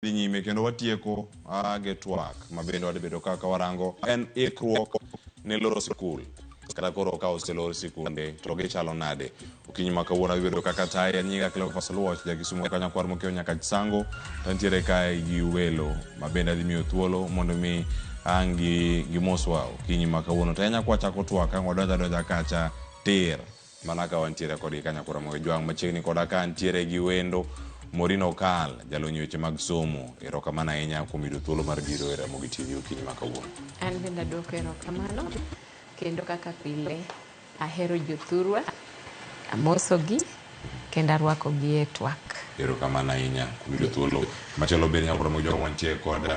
Dhi nyime kendo watieko gi twak ma bende wadhi bedo kaka warango en ikruok ne loro sikul kata koro ka oselor sikunde to gichalo nade. Okinyi ma kawuono adhi bedo kaka taye nyinga Cleophas Oluoch ja Kisumu ka nyakwar mokiewo nyaka Chisango to nitiere kae gi welo ma bende adhi miyo thuolo mondo mi ang' gi gimoswa okinyi ma kawuono. To ahinya kwachako twak ang' wadonjo adonja kacha tir mana ka wantiere kodgi ka nyakwar Ramogi Jwang' machiegni koda ka ntiere gi wendo Maureen Okal, jalony e weche mag somo. Erokamano ahinya kuom yudo thuolo mar biro e Ramogi TV okinyi ma kawuono. An bende aduoko erokamano kendo kaka pile ahero jothurwa, amosogi kendo arwakogi e twak. Erokamano ahinya kuom yudo thuolo. Machielo bende nyakwar Ramogi Jwang' wantie kod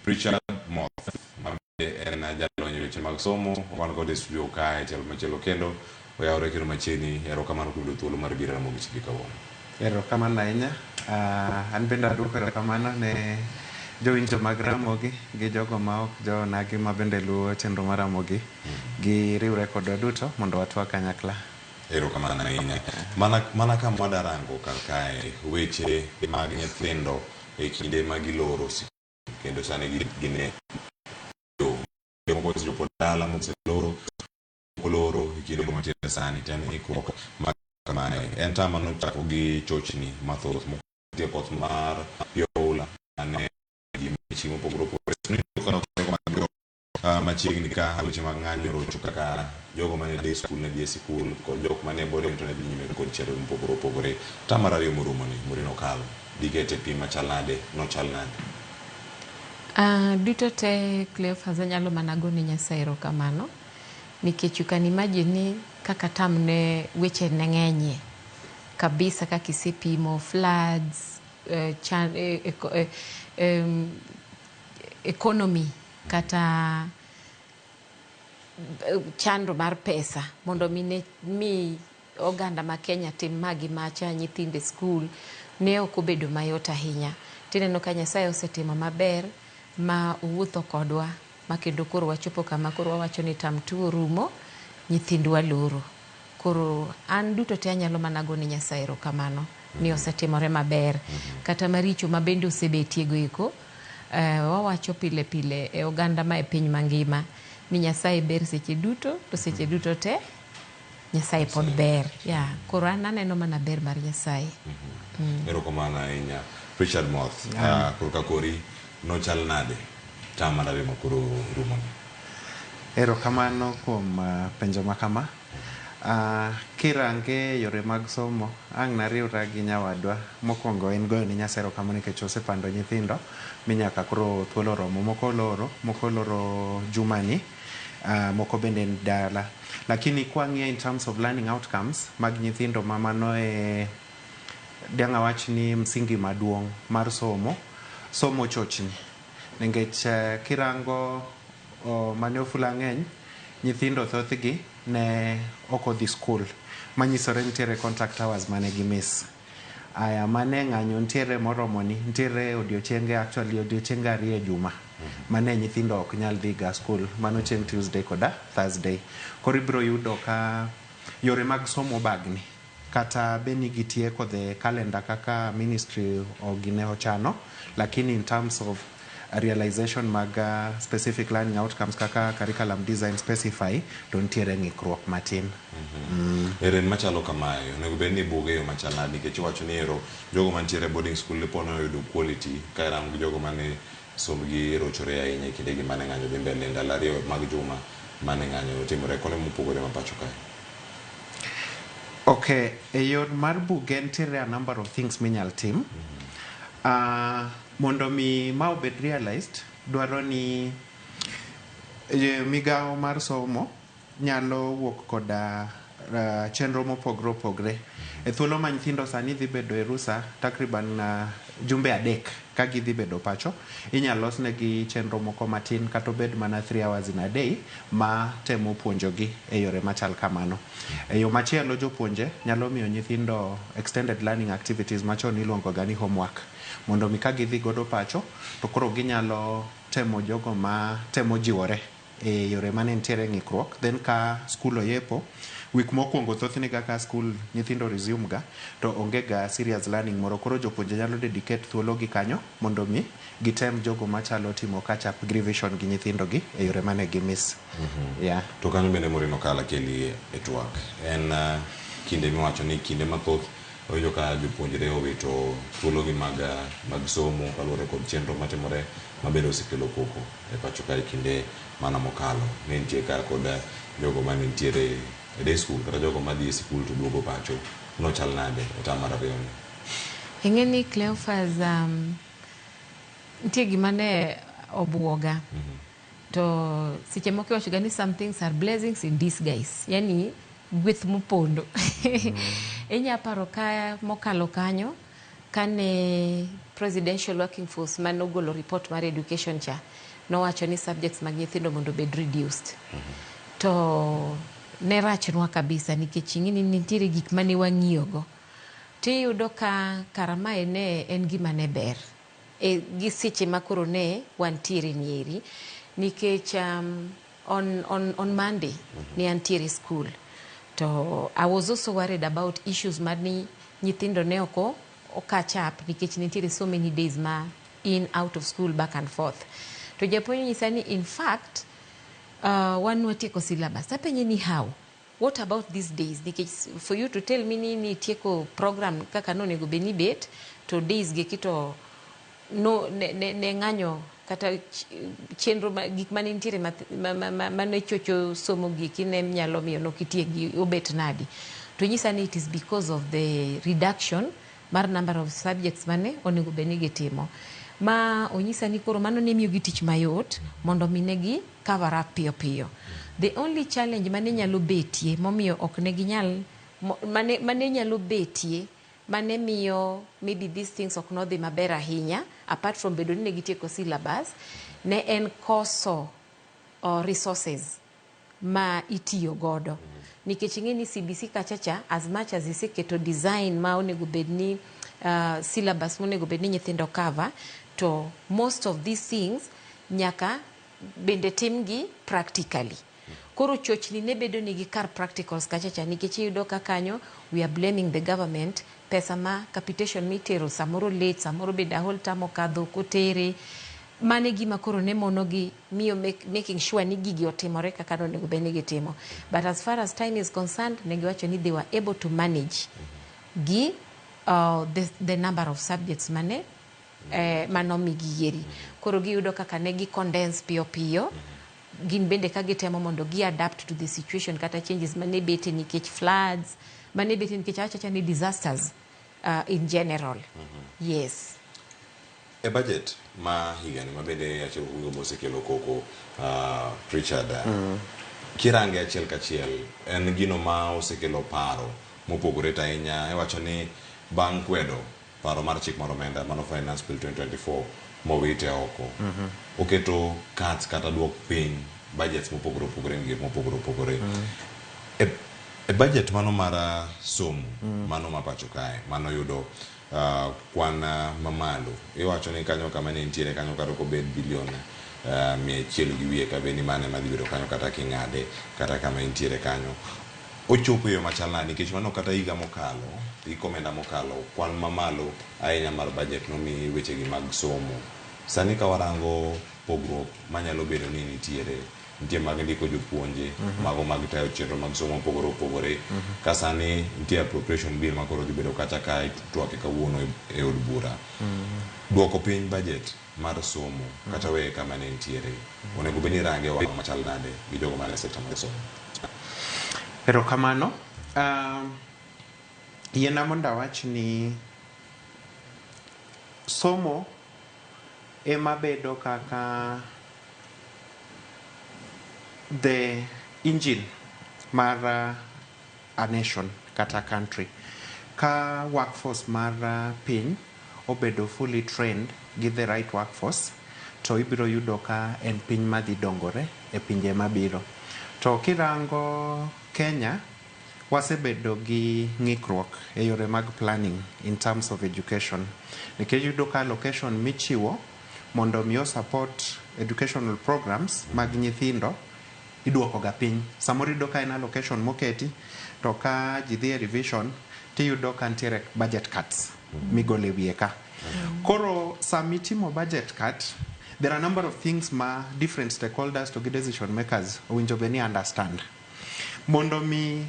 Richard Moth ma bende en jalony e weche mag somo. Wan kode e studio kae tielo machielo kendo oyawore kendo machiegni. Erokamano kuom yudo thuolo mar biro e Ramogi TV kawuono. Erokamano ahinya. An bende aduoko erokamano ne jowinjo mag Ramogi gi jogo ma ok jo onagi ma bende luwo chenro mar Ramogi. Giriwre kodwa duto mondo watwag kanyakla. Erokamano ahinya. Mana kama wadarango kar kae weche mag nyithindo e kinde ma giloro sikul kendo sani gin e yo. Moko osechopo dala, moko oseloro, moko loro e kinde mantiere sani to en ikruok ma kamae. En term manochako gi chochni mathoth. Moko nitie koth mar pi oula mane ji mechi mopogore opogore. Machiegni ka weche mag ng'anyo orocho kaka jogo mane dhi e skul ne dhi e sikul kod jok mane boarding to ne dhi nyime kod chenro mopogore opogore. Term mar ariyo morumo ni Maureen Okal dikete pim machal nade nochal nade? Duto te Cleophas anyalo mana gone Nyasaye erokamano nikech you can imagine ni kaka term ne weche ne ng'enyie kabisa kaka isepimo floods, chan, economy kata chando mar pesa mondo mi ne mi oganda ma Kenya tim ma gi macha, nyithindo e skul ne ok obedo mayot ahinya. Tineno ka Nyasaye osetimo maber ma owuotho kodwa ma kendo koro wachopo kama koro wawacho ni term two orumo, nyithindwa loro. Koro an duto te anyalo mana gone Nyasaye erokamano ni osetimore maber. Kata maricho ma bende osebetie go eko, wawacho pile pile e oganda ma e piny mangima ni Nyasaye ber seche duto to seche duto te Nyasaye pod ber. Yeah, koro an aneno mana ber mar Nyasaye. Erokamano ahinya. Richard Moth, korka kori nochal nade term mar ariyo ma koro rumo ni? Erokamano kuom penjo ma kama. Kirange yore mag somo, ang' nariwra gi nyawadwa. Mokwongo en goyo ne Nyasaye erokamano nikech osepando nyithindo mi nyaka koro thuolo oromo. Moko oloro, moko oloro jumani, moko bende ni dala. Lakini kwang'iyo in terms of learning outcomes mag nyithindo ma mano e dang' awach ni msingi maduong' mar somo, somo chochni. Nikech kirango mane ofula ng'eny, nyithindo thothgi ne ok odhi skul. Manyisore nitiere contact hours mane gi miss. Aya mane ng'anyo nitiere moromo ni, nitiere odiochienge actually odiochienge ariyo e juma mane nyithindo ok nyal dhi ga skul. Mano chieng' Tuesday koda Thursday. Koro ibiro yudo ka yore mag somo bagni. Kata bed ni gitieko the calendar kaka ministry ogine ochano, lakini in terms of realization mag specific learning outcomes kaka curriculum design specify, to nitiere ng'ikruok matin. E rem machalo kamae, onego bed ni ibuge e yo machal nade nikech iwacho ni ero jogo mantiere e boarding school po ne oyudo quality ka irango gi jogo mane sombgi rochore ahinya e kindegi mane ng'anyo dhi mbele ndalo ariyo mag juma mane ng'anyo timore kuonde mopogore ma pacho kae. Okay, e yor mar buge nitiere a number of things minyal tim. Mondo mi ma obed realized, dwaro ni migawo mar somo nyalo wuok koda chenro mopogre opogre. E thuolo ma nyithindo sani dhi bedo e rusa takriban jumbe 3 ka gidhi bedo pacho, inyalo losnegi chenro moko matin kata obed mana 3 hours in a day ma temo puonjogi e yore machal kamano. E yo machielo jopuonje nyalo miyo nyithindo extended learning activities machon iluongo ga ni homework mondo mi ka gidhi godo pacho to koro ginyalo temo jogo ma temo jiwore. e yore mane nitiere ng'ikruok. Then ka skul oyepo, week mokwongo thothne ga ka skul nyithindo resume ga to onge ga serious learning moro, koro jopuonje nyalo dedicate thuolo gi kanyo mondo mi gitem jogo machalo timo catch up gi revision gi nyithindo gi e yore mane gi miss. Yeah. To kanyo bende Maureen Okala keli e twak. En kinde miwacho ni kinde mathoth wawinjo ka jopuonjre owito thuologi mag somo kaluwore kod chenro matimore mabende osekelo koko e pacho ka e kinde mana mokalo. Ne nitie ka kod jogo mane nitiere e day school kata jogo madhi e sikul to duogo pacho. Nochal nade e tam mar ariyo ni? Ing'e ni Cleophas, nitie gima ne obuoga. To seche moko iwacho ga ni some things are blessings in disguise. Yani gweth mopondo. Inya paro ka mokalo kanyo kane Presidential Working Force mane ogolo report mar education cha nowacho ni subjects mag nyithindo mondo obed reduced. To ne rachnwa kabisa nikech ing'e ni nitiere gik mane wang'iyo go. Tiyudo ka kara mae ne en gima ne ber e gi seche ma koro ne wantiere nieri nikech on Monday ne antiere e school to I was also worried about issues mar ni nyithindo ne ok o catch up nikech nitiere so many days ma in out of school, back and forth. To japuonj onyisa ni in fact wan watieko syllabus. Apenje ni how? What about these days? Nikech for you to tell me ni itieko program kaka nonego bed ni bet to days gi to no ne ng'anyo kata chenro ma, gik mane nitiere mane chocho somo giki ne nyalo miyo nok itiekgi obet nadi. To nyisa ni it is because of the reduction mar number of subjects mane onego bed ni gitimo. Ma onyisa ni koro mano ne miyogi tich mayot mondo mi ne gi cover up piyo piyo. The only challenge mane nyalo betie momiyo ok ne ginyal mane nyalo betie mane miyo maybe these things ok nodhi maber ahinya, apart from bedo ni ne gitieko syllabus, ne en koso resources ma itiyo godo, nikech ing'e ni CBC kacha cha, as much as iseketo design ma onego bed ni syllabus monego bed ni nyithindo cover, to most of these things nyaka bende timgi practically. Koro chochni ne bedo nigi kar practicals kacha cha, nikech iyudo ka kanyo we are blaming the government, pesa ma capitation mitero samoro late, samoro bende a whole term okadho kotere. Mane gima koro ne monogi miyo making sure ni gigi otimore kaka nonego bed ni gitimo. But as far as time is concerned, ne giwacho ni they were able to manage gi the number of subjects mane manomigi yieri. Koro giyudo kaka ne gi condense piyo piyo, gin bende ka gitemo mondo gi adapt to the situation kata changes mane bete nikech floods, mane bete nikech awachacha ni disasters in general. Yes. E budget ma higani ma bende achiel kuom gigo mosekelo koko, Richard, kirange achiel kachiel en gino ma osekelo paro mopogore, to ahinya iwacho ni bang' kwedo paro mar chik mar omenda mano Finance Bill 2024 mowite oko, oketo cuts kata duok piny budgets mopogore opogore e migepe mopogore opogore. E budget mano mar somo mano ma pacho kae mano yudo kwan mamalo, iwacho ni kanyo kama ne nitiere kanyo kata ok obed bilion 100 gi wiye ka bed ni mano ema dhi bedo kanyo kata king'ade kata kama entiere kanyo ochopo e yo machal nade, nikech mano kata higa mokalo, hik omenda mokalo, kwan mamalo ahinya mar budget nomi wechegi mag somo. Sani ka warango pogruok manyalo bedo ni nitiere, nitie mag ndiko jopuonje, mago mag tayo chenro mag somo mopogore opogore, ka sani nitie appropriation bill ma koro dhi bedo kacha ka itwake kawuono e od bura, duoko piny budget mar somo kata weye kama ne nitiere, onego bed ni irange wang' machal nade gi jogo man e sekta mar somo? Erokamano. Yiena mondo awach ni somo ema bedo kaka the engine mar a nation kata country. Ka workforce mar piny obedo fully trained gi the right workforce, to ibiro yudo ka en piny madhi dongore e pinje mabiro. To kirango Kenya, wasebedo gi ng'ikruok e yore mag planning in terms of education. Nikech iyudo ka allocation michiwo mondo mi o support educational programs mag nyithindo iduoko ga piny. Samoro iyudo ka en allocation moketi to ka ji dhi e revision tiyudo ka nitiere budget cuts migolo e wiye ka. Koro samitimo budget cut, there are a number of things ma different stakeholders to gi decision makers owinjo bed ni understand. Mondo mi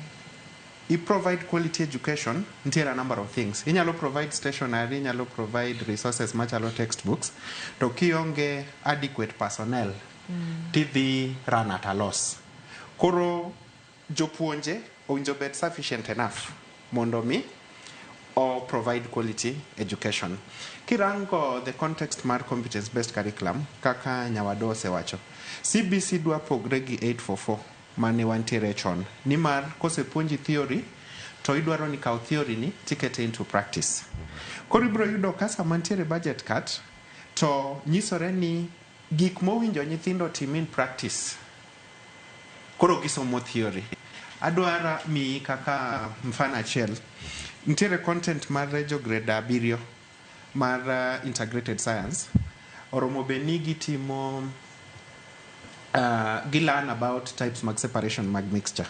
i provide quality education, nitiere a number of things. Inyalo provide stationery, inyalo provide resources machalo textbooks, to kionge adequate personnel, tidhi run at a loss. Koro jopuonje owinjo bed sufficient enough mondo mi o provide quality education. Kirango the context mar competence based curriculum kaka nyawado osewacho, CBC dwa pogre gi 844 mane wantiere chon nimar kosepuonji theory to idwaro ni kaw theory ni tikete into practice. Koro ibiro yudo ka sama nitiere budget cut to nyisore ni gik mowinjo nyithindo tim in practice koro gisomo theory. Adwara miyi kaka mfano achiel. Nitiere content mar jo grade 7 mar integrated science. Oromo bed ni gitimo gi learn about types mag separation mag mixture.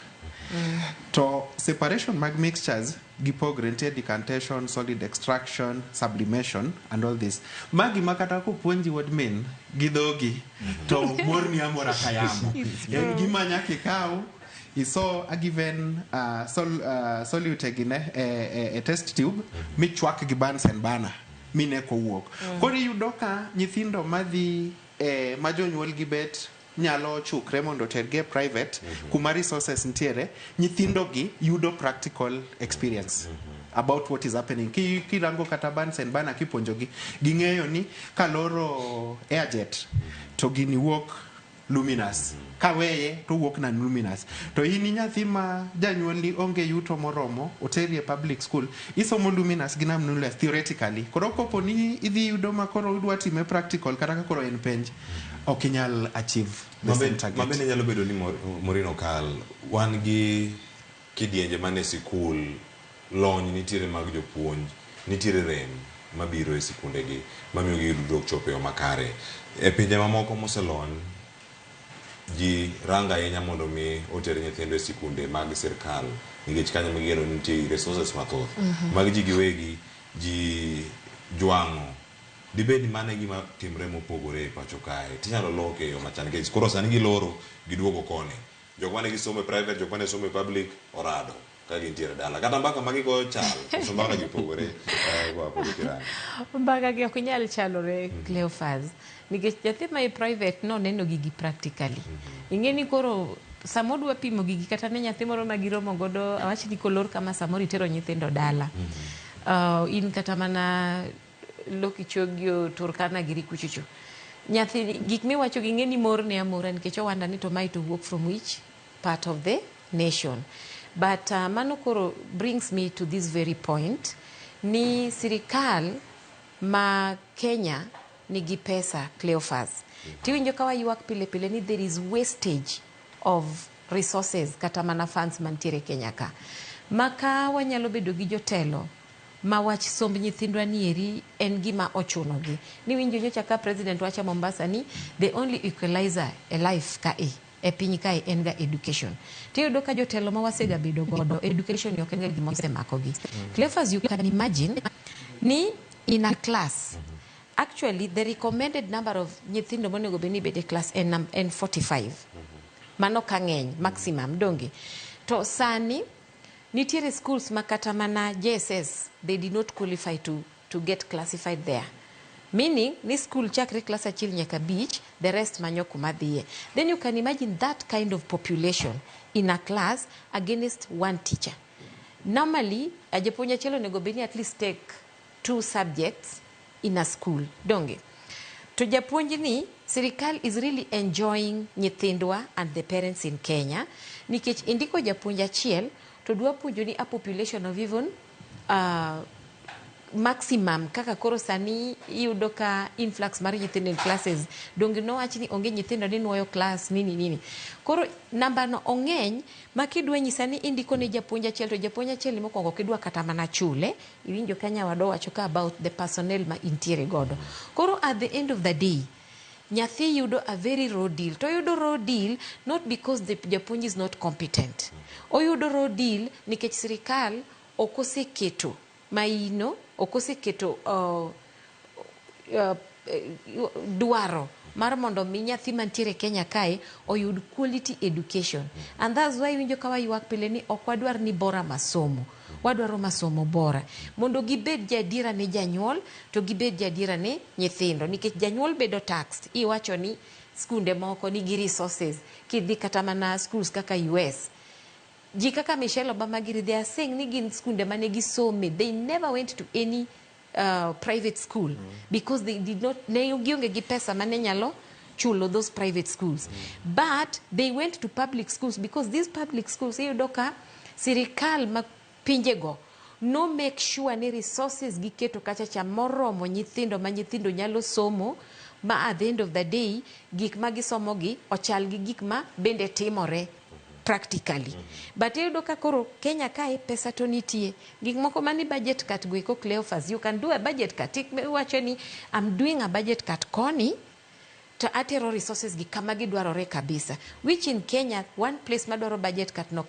To separation mag mixtures gipogre nitie decantation, solid extraction, sublimation and all this. Magi ma kata kopuonji wuod min gi dhogi to morni amora ka yamo. En gima nyaka ikaw iso a given solute gine e test tube michwak gi Bunsen burner mine kowuok. Koro iyudo ka nyithindo madhi ma jonyuol gi bet nyalo chukre mondo otergi e private kuma resources nitiere, nyithindo gi yudo practical experience about what is happening. Kirango kata Bunsen burner kipuonjogi, ging'eyo ni kaloro airjet to gini wuok luminous, kaweye to wuok non luminous. To in nyathi ma janyuolni onge yuto moromo oteri e public school, isomo luminous gi non luminous theoretically. Koro kopo ni idhi yudo ma koro idwa time practical kata ka koro en penj, ok inyal achieve the same target. Mabende nyalo bedo ni Morino kal wan gi kidienje mane sikul, lony nitiere mag jopuonj, nitiere rem mabiro e sikundegi mamiyo giyudo ok chopo e yo makare. E pinje mamoko moselony, ji rango ahinya mondo mi oter nyithindo e sikunde mag sirkal nikech kanyo migeno ni nitie resources mathoth. Mag ji giwegi ji jwang'o. Dibed ni mano e gima timre mopogore e pacho kae tinyalo loke e yo machal nikech koro sani giloro giduogo koni. Jok mane gisomo e private, jok mane somo e public orado ka gintiere dala. Kata mbaka ma gigoyo chal, koso mbaka gi pogore koa polo kirango. Mbaka gi ok nyal chalore Cleophas nikech nyathi ma e private noneno gigi practically. Ing'e ni koro sama odwa pimo gigi kata ne nyathi moro ma giromo godo awach ni kolor kama samoro itero nyithindo dala. In kata mana Lokichogio, Turkana giri kuchocho. Nyathi gik miwacho gi ng'e ni morne amora nikech owanda ni to mae to wuok from which part of the nation. But mano koro brings me to this very point ni sirikal ma Kenya nigi pesa Cleophas. Tiwinjo ka waywak pile pile ni there is wastage of resources kata mana funds mantiere Kenya ka. Ma ka wanyalo bedo gi jotelo ma wach somb nyithindwa nieri en gima ochunogi. Niwinjo nyocha ka president wacho Mombasa ni the only equalizer e life ka e piny kae en ga education. Tiyudo ka jotelo ma wasega bedo godo education ok en ga gima osemakogi. Cleophas, you can imagine ni in a class actually the recommended number of nyithindo monego bed ni bedo e class en 45. Mano ka ng'eny maximum donge. To sani nitiere schools ma kata mana JSS they did not qualify to get classified there. Meaning ni school chakre class 1 nyaka 5, the rest manyo kuma dhiye. Then you can imagine that kind of population in a class against one teacher. Normally, a japuonj achiel onego bed ni at least take 2 subjects in a school, donge? To japuonj ni, sirikal is really enjoying nyithindwa and the parents in Kenya, nikech indiko japuonj achiel to dwa puonjo ni a population of even maximum kaka koro sani iyudo ka influx mar nyithindo in classes donge nowach ni onge nyithindo ni nuoyo class nini nini. Koro namba no ong'eny ma kidwa nyisa ni indiko ne japuonj achiel to japuonj achiel ni mokwongo kidwa kata mana chule, iwinjo ka nyawadwa wacho ka about the personnel ma intiere godo. Koro at the end of the day, Nyathi yudo a very raw deal. To oyudo raw deal not because the japuonj is not competent. Oyudo raw deal nikech sirikal ok oseketo maino, ok oseketo dwaro mar mondo mi nyathi mantiere Kenya kae oyud quality education. And that's why iwinjo ka waywak pile ni ok wadwar ni bora masomo. Wadwaro masomo bora. Mondo gibed jaadiera ne janyuol to gibed jaadiera ne nyithindo. Nikech janyuol bedo taxed. Iwacho ni skunde moko nigi resources. Kidhi kata mana schools kaka US. Ji kaka Michelle Obama giri, they are saying ni gin skunde mane gisome. They never went to any private school because they did not, ne gionge gi pesa mane nyalo chulo those private schools. But they went to public schools because these public schools iyudo ka sirikal ma pinjego no make sure ni resources giketo kacha cha moromo nyithindo ma nyithindo nyalo somo ma at the end of the day gik ma gisomo gi ochal gi gik ma bende timore practically. But iyudo ka koro Kenya kae pesa to nitie. Gik moko mani budget cut go eko Cleophas, you can do a budget cut. Iwacho ni I'm doing a budget cut koni to atero resources gi kama gidwarore kabisa. Which in Kenya, one place madwaro budget cut no,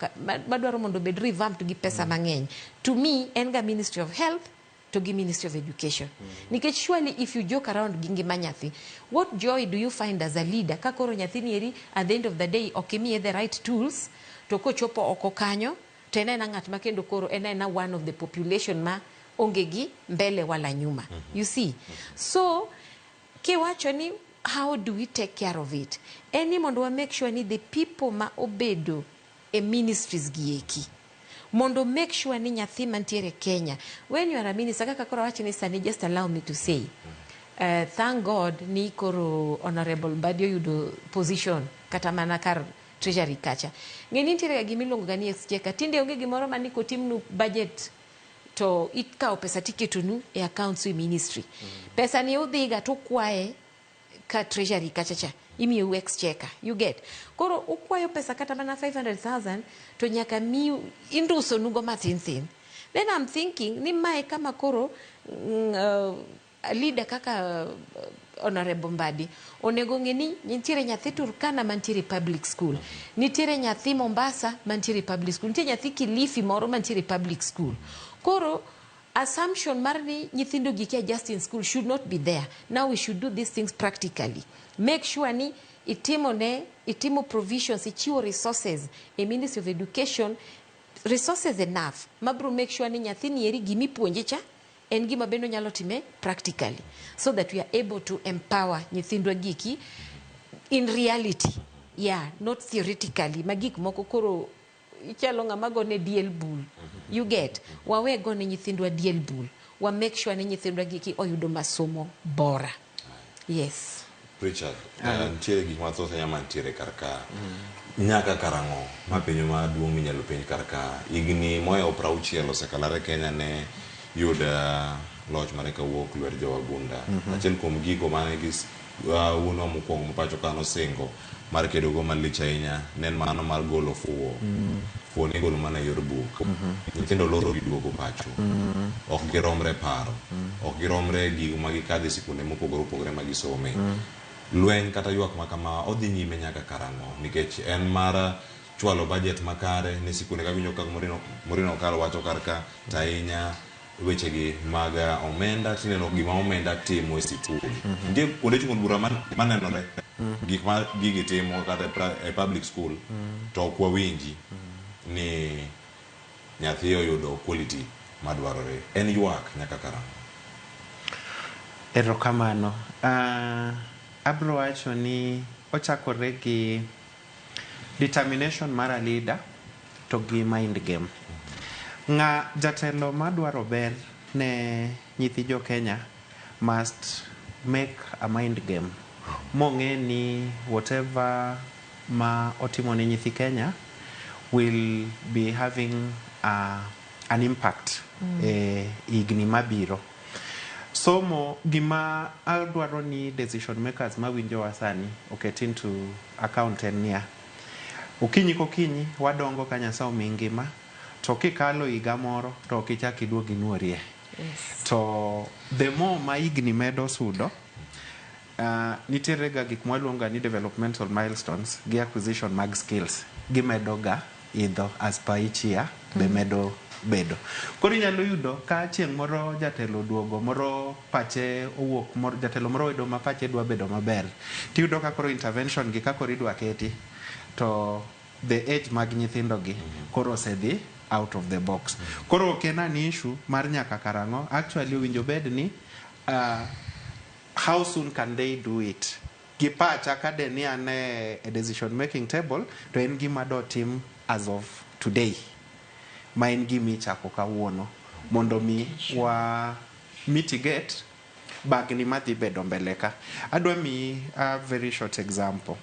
madwaro mondo obed revamped gi pesa mang'eny. To me, en ga Ministry of Health to gi Ministry of Education. Nikech surely if you joke around gi ngima nyathi, what joy do you find as a leader ka koro nyathi ni eri at the end of the day ok imiye the right tools to kochopo oko kanyo to en aena ng'at ma kendo koro en aena one of the population ma onge gi mbele wala nyuma. You see? So, kiwacho ni how do we take care of it? En ni mondo wa make sure ni the people ma obedo e ministries gi eki mondo make sure ni nyathi mantiere Kenya, when you are a minister, kaka koro awach ni sani, just allow me to say, thank God ni koro Honorable Mbadi oyudo position kata mana kar treasury kacha. Ng'e ni nitiere ga gima iluongo ga ni exchequer. Tinde onge gimoro ma ni kotimnu budget to ikawo pesa tiketonu e accounts e ministry. Pesa ni udhiga to ukwaye ka treasury kacha cha imiyou exchequer, you get. Koro ukwayo pesa kata mana 500,000 to nyaka miu induso nugo mathin thin. Then I'm thinking ni mae kama koro leader kaka Honorable Mbadi onego ng'e ni nitiere nyathi Turkana mantiere public school, nitiere nyathi Mombasa mantiere public school, nitiere nyathi Kilifi moro mantiere public school. Koro assumption mar ni nyithindo gi kia just in school should not be there. Now we should do these things practically. Make sure ni itimo ne itimo provisions, ichiwo resources e Ministry of Education, resources enough mabro make sure ni nyathi ni eri gimipuonje cha en gima bende onyalo time practically, so that we are able to empower nyithindwa giki in reality, yeah, not theoretically. Ma gik moko koro ichalo ng'ama gone diel bul, you get. Wawe gone nyithindwa diel bul, wa make sure ni nyithindwa giki oyudo masomo bora. Yes. Richard, nitiere gik mathoth ahinya mantiere kar ka. Nyaka karang'o? Ma penjo maduong' minyalo penj kar ka. Higni mohewo 60 osekalore Kenya ne yud loch mare kawuok lwet jowagunda. Achiel kuom gigo mane gis wuonwa mokwongo mapacho ka nosingo mar kedogo malich ahinya ne en mano mar golo fuwo. Fuwo ne igolo mana e yor buk. Nyithindo loro giduogo pacho. Ok giromre paro. Ok giromre gigo ma gikadhe sikunde mopogore opogore ma gisome. Lweny kata ywak ma kama odhi nyime nyaka karang'o? Nikech en mar chwalo budget makare ne sikunde kawinjo kaka Morino Okal wacho kar ka to ahinya wechegi mag omenda tineno gima omenda timo e sikul. Nitie kuonde chungo bura manenore gik ma gigi timo kata e public school to ok wawinji ni nyathi oyudo quality madwarore. En ywak nyaka karang'o? Erokamano. Abro wacho ni ochakore gi determination mar a leader to gi mind game. Ng'a jatelo madwaro ber ne nyithi jo Kenya must make a mind game. Mong'e ni whatever ma otimo ne nyithi Kenya will be having an impact e higni mabiro. Somo gima adwaro ni decision makers mawinjowa sani oket into account en niya. Okinyi kokinyi wadongo ka Nyasaye omiyi ngima to kikalo higa moro to ok ichak iduog inuorie. Yes. To the more ma higni medo sudo, Nitiere ga gik mwaluongo ni developmental milestones gi acquisition mag skills gimedo ga idho as per each year be medo bedo. Koro inyalo yudo ka chieng' moro jatelo oduogo moro pache owuok moro, jatelo moro oyudo ma pache dwa bedo maber, tiyudo ka koro intervention gi ka koro idwa keti to the age mag nyithindo gi koro osedhi out of the box. Koro ok en an issue mar nyaka karang'o. Actually owinjo bed ni how soon can they do it? Gi pacha ka de ni an e decision making table to en gima do tim as of today, ma en gima ichako kawuono mondo mi wa mitigate bagni madhi bedo mbele ka. Adwa miyi a very short example.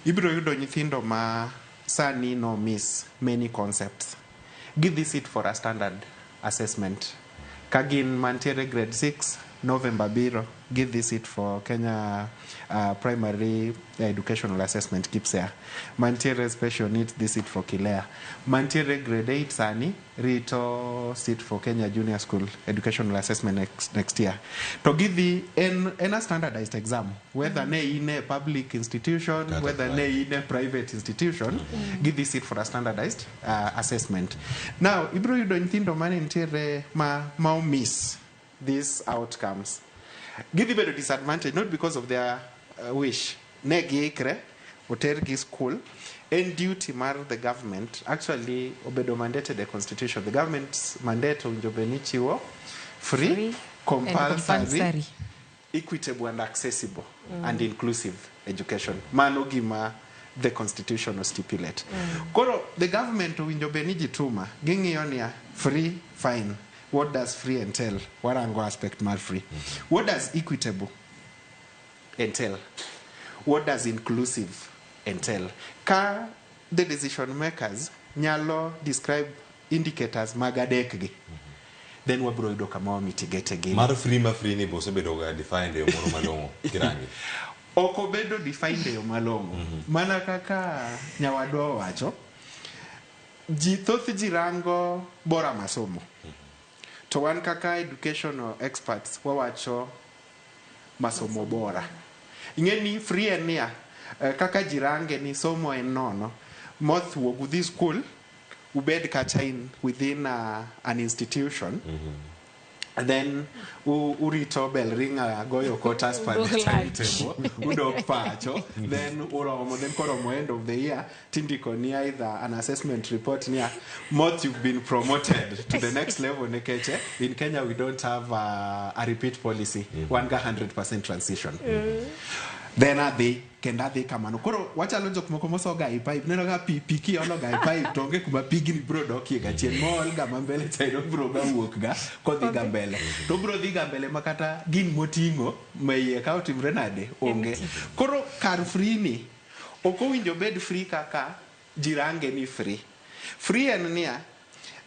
Ibiro yudo nyithindo ma sani no miss many concepts. Gidhi sit for a standard assessment. Ka gin mantiere grade 6, November biro, gidhi sit for Kenya Primary Educational Assessment, KPSEA. Mantiere special needs dhi sit for KILEA. Mantiere grade 8 sani rito sit for Kenya Junior School Educational Assessment next year. To gidhi en a standardized exam, whether ne in a public institution, Kata whether ne in a private institution, gidhi sit for a standardized assessment. Now, ibiro yudo nyithindo mane nitiere ma miss these outcomes. Gidhi bedo disadvantage not because of their wish. Ne giikre, otergi school. En duty mar the government, actually obedo mandated the constitution. The government's mandate owinjo bed ni chiwo free, Free and compulsory, compulsory, equitable and accessible and inclusive education. Mano gima the constitution stipulate. Koro the government owinjo bed ni jituma ging'iyo niya free, fine. What does free entail? Warango aspect mar free. What does equitable entail? What does inclusive entail? Ka the decision makers nyalo describe indicators mag adek gi, then wabro yudo kama wa mitigate gi. Mar free, ma free ni bo osebedo ga defined e yo moro malong'o kirangi? Ok obedo defined e yo malong'o. Mana kaka nyawadwa owacho, ji thoth ji rango bora masomo. To wan kaka educational experts wawacho masomo bora. Ing'e ni free en niya, kaka ji range ni somo en nono. Moth wuog udhi school, ubed kacha in within an institution. And then urito bell ring goyo quarters per the Udok lunch. timetable, udok pacho, then uromo, then koromo end of the year, tindiko ni either an assessment report niya, moth you've been promoted to the next level nikech in Kenya we don't have a repeat policy. Wan ga 100% transition. Then adhi kendo adhi kamano. Koro wachalo jok moko moso ga e pipe, neno ga pi pi kiolo ga e pipe to onge kuma pigni bro dokie ga chien mool ga ma mbele cha bro ga wuok ga kodhi ga mbele to bro dhi ga mbele ma kata gin moting'o ma iye ka otimre nade onge. Koro kar free ni ok owinjo bed free kaka ji range ni free. Free en niya,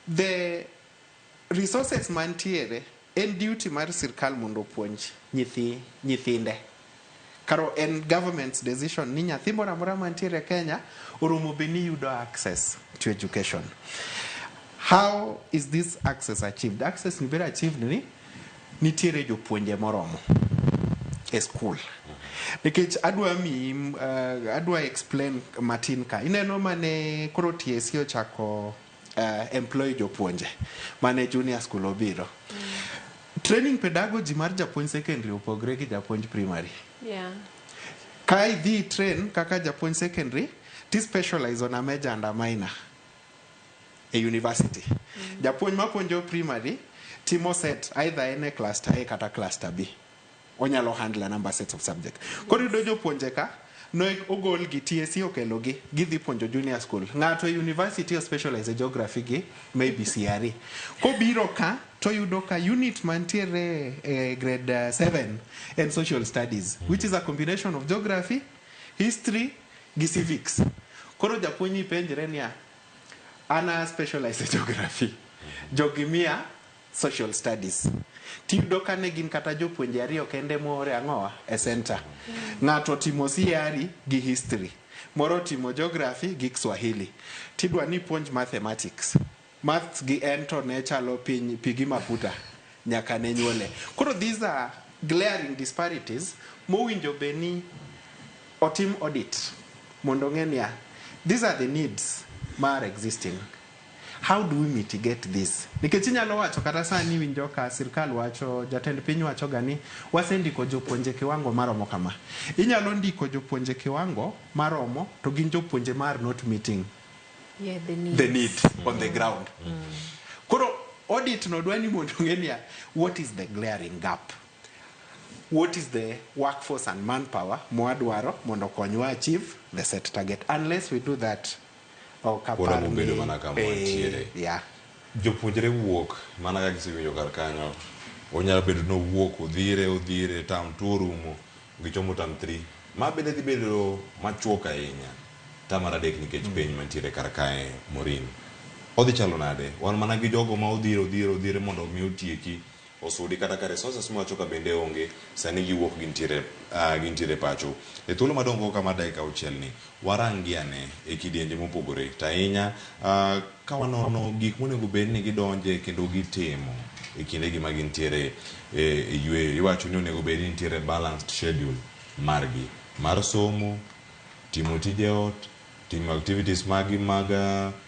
the resources mantiere en duty mar sirkal mondo opuonj nyithinde. Karo en government's decision ni nyathi moro amora mantiere Kenya oromo bed ni yudo access to education. How is this access achieved? Access ni bedo achieved ni nitiere jopuonje moromo e school. Nikech adwa miyi adwa explain matin ka. Ineno mane koro TSC ochako employ jopuonje mane junior school obiro. Training pedagogy mar japuonj secondary opogre gi japuonj primary. Ka idhi train kaka japuonj secondary, ti specialize on a major and a minor e university. Japuonj mapuonjo primary timo set either en e cluster A kata cluster B. Onyalo handle a number sets of subject. Koro iyudo jopuonje ka no ogol gi TSC okelo gi gidhi puonjo junior school. Ng'ato e university o specialize e geography gi maybe CRE. Kobiro ka to yudo ka unit mantiere e grade 7 en social studies, which is a combination of geography, history gi civics. Koro japuonj ni penjre niya, an a specialize e geography, jogi miya social studies. Tiyudo ka ne gin kata jopuonje ariyo kende moore ang'owa e center. Ng'ato timo CRE gi history, moro timo geography gi Kiswahili. Tidwa ni puonj mathematics. Maths gi en to ne chalo piny pi gi mafuta nyaka ne nyuole. Koro these are glaring disparities Mowinjo bed ni otim audit mondo ong'e niya, these are the needs mar existing. How do we mitigate this? Nikech inyalo wacho kata sani iwinjo ka sirkal wacho, jatend piny wacho ga ni wasendiko jopuonje kiwango maromo kama. Inyalo ndiko jopuonje kiwango maromo to gin jopuonje mar not meeting Yeah, the needs. the need on the ground. Koro audit no dwa ni mondo ong'e niya, what is the glaring gap? What is the workforce and manpower mwadwaro mondo okonywa achieve the set target? Unless we do that, ok Pod apar wabobedo ni mana kama wantiere. Yeah. Jopuonjre wuok mana kaka isewinjo kar kanyo. Onyalo bedo ni owuok odhire odhire term 2 orumo gichomo term 3. Ma bende dhi bedo machuok ahinya term mar adek nikech penj mantiere kar kae Maureen. Odhi chalo nade? Wan mana gi jogo ma odhire odhire odhire mondo mi otieki osudi kata ka resources miwacho ka bende onge sani giwuok gintiere gintiere pacho. E thuolo madong' go kama dakika auchiel ni warang gi ane e kidienje mopogore to ahinya ka wanono gik monego bed ni gidonje kendo gitimo e kindegi ma gintiere e yueyo. Iwacho ni onego bed ni nitiere balanced schedule margi mar somo, timo tije ot, timo activities magi mag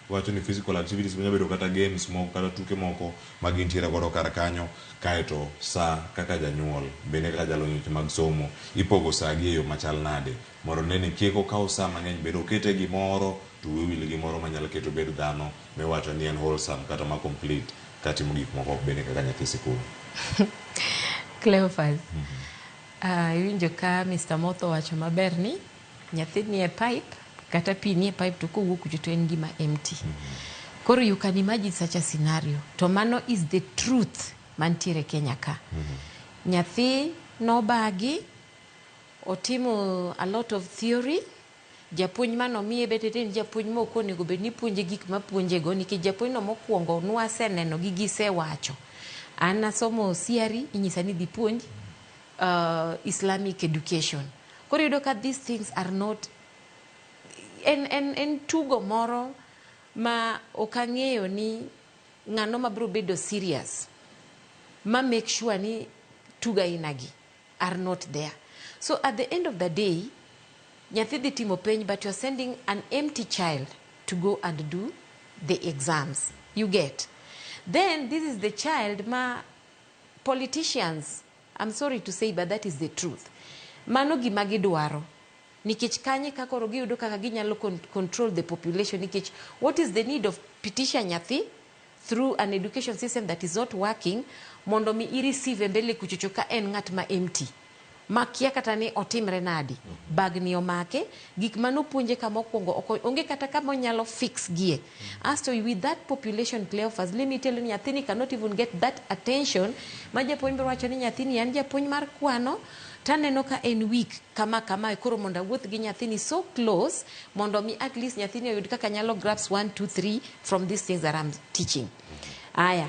wacho ni physical activities manyalo bedo kata games moko kata tuke moko ma gintiere godo kar kanyo kaeto saa kaka janyuol bende kaka jalony e weche mag somo ipogo saa gi e yo machal nade mondo ne ni kik okaw saa mang'eny bende okete gimoro to wiye owil gi moro manyalo keto obed dhano miwacho ni en wholesome kata ma complete katimo gik moko bende kaka nyathi sikul. Cleophas, iwinjo ka Mr. Motho wacho maber ni nyathi nie pipe kata pi nie pipe to kowuok kucho to en gima empty. Koro you can imagine such a scenario. To mano is the truth mantiere Kenya ka. Nyathi nobagi, otimo a lot of theory, japuonj manomiye bende ne en japuonj ma ok onego bed ni puonje gik mapuonje go nikech japuonj no mokwongo nwaseneno gi gisewacho. An nasomo CRE, inyisa ni dhi puonj Islamic education. Koro iyudo ka these things are not en tugo moro ma ok ang'eyo ni ng'ano mabiro bedo serious ma make sure ni tugo aina gi are not there. So at the end of the day, nyathi dhi timo penj but you're sending an empty child to go and do the exams. You get. Then this is the child ma politicians, I'm sorry to say but that is the truth. Mano gima gidwaro. Nikech kanye ka koro giyudo kaka ginyalo control the population nikech what is the need of pitisha nyathi through an education system that is not working mondo mi i-receive mbele kuchocho ka en ng'at ma empty makia kata ni otimre nadi bagni omake gik manopuonje kama okwongo onge kata kama onyalo fix gie asto with that population Cleophas let me tell you nyathini cannot even get that attention ma japuonj biro wacho ni nyathini an japuonj mar kwano taneno ka en weak kama kama koro mondo awuoth gi nyathini so close mondo mi at least nyathini oyud kaka nyalo grasp 1 2 3 from these things that I'm teaching. Aya,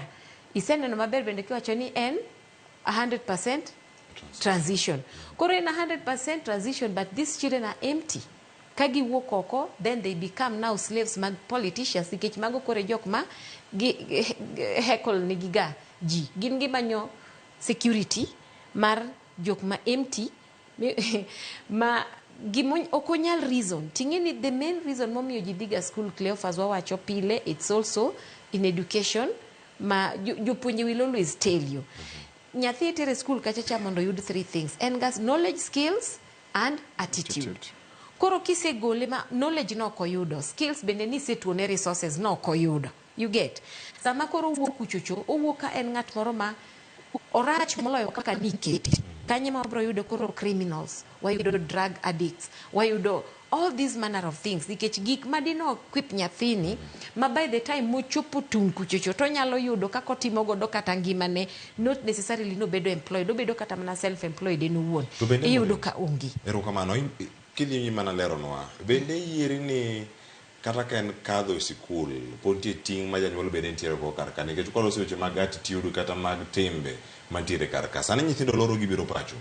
iseneno maber bende kiwacho ni en 100% transition. Koro en 100% transition but these children are empty. Ka giwuok oko then they become now slaves mag politicians nikech mago koro e jok ma gi heckle nigi ga ji. Gin gimanyo security mar jok ma empty ma gimo ok onyal reason ting'e ni the main reason momiyo ji dhiga school Cleophas wawacho pile it's also in education ma jopuonje will always tell you nyathi itere school kacha cha mondo oyud three things en gas knowledge skills and attitude. Attitude. Koro kisegole ma knowledge no ok oyudo skills bende nisetuone resources no ok oyudo you get sama koro owuok kuchocho owuok ka en ng'at moro ma orach moloyo kaka nikete kanye ma wabiro yudo koro criminals wayudo drug addicts wayudo all these manner of things nikech gik ma dino equip nyathini ma by the time mochopo tung' kuchocho tonyalo yudo kaka otimo godo kata ngimane not necessarily nobedo employed obedo kata mana self employed en owuon To bende iyudo Maureen, ka onge Erokamano. Kidhi nyime mana leronwa, bende yieri ni kata ka en kadho e sikul, pod nitie ting' ma janyuol bende nitiere go kar ka nikech kwaloso weche mag attitude kata mag timbe mantiere kar ka. Sani nyithindo loro gibiro pacho.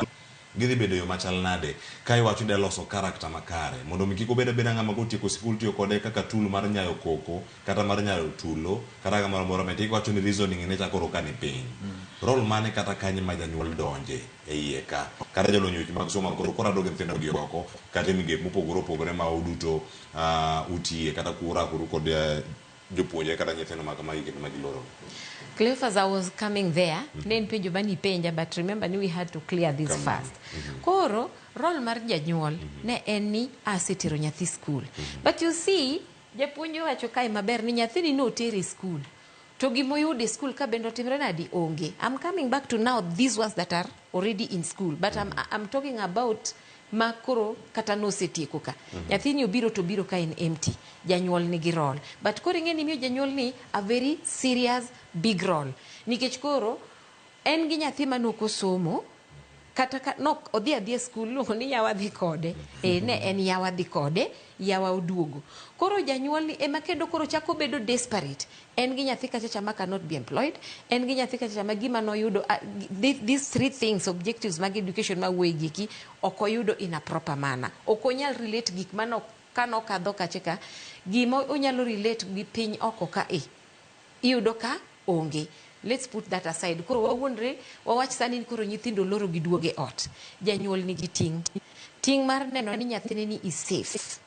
Gidhi bedo e yo machal nade? Ka iwacho ni idwa loso character makare, mondo mi kik obed abeda ng'ama kotieko sikul tiyo kode kaka tool mar nyayo koko, kata mar nyayo tulo, kata kamoro amora ma iwacho ni reasoning ne cha koro ka ni piny. Role mane kata kanye ma janyuol donje e iye ka? Kata jolony e weche mag somo koro korado gi nyithindo gi oko, kata e migepe mopogore opogore ma uduto utiye kata kurakoru kod jopuonjre kata nyithindo ma kamagi kendo ma giloro. Cleophas, I was coming there. Ne en penjo mane ipenja, but remember ni we had to clear this Kamano. first. Koro, role mar janyuol ne en ni asetero nyathi school. But you see, japuonj owacho kae maber ni nyathini noter e school. To gimoyudo e school ka bende otimre nadi onge. I'm coming back to now these ones that are already in school. But I'm talking about ma koro kata nosetieko ka. Nyathini obiro to obiro ka en empty. Janyuol nigi role. But koro ing'e ni imiyo janyuol ni a very serious big role. Nikech koro en gi nyathi mane ok osomo, kata ka nok odhi adhiya e skul iluongo ni yawa dhi kode. Ne en yawa dhi kode, yawa oduogo. Koro janyuol ni ema kendo koro chako bedo desperate. En gi nyathi kacha cha ma cannot be employed, en gi nyathi kacha cha ma gima noyudo, these three things, objectives mag education ma wuoye gi eki, ok oyudo in a proper manner. Ok onyal relate gik mano kanokadho kacha ka, gima onyalo relate gi piny oko ka e, iyudo ka onge. Let's put that aside. Koro wawuondre, wawach sani ni koro nyithindo loro giduogo e ot. Janyuol nigi ting'. Ting' mar neno ni nyathine ni is safe.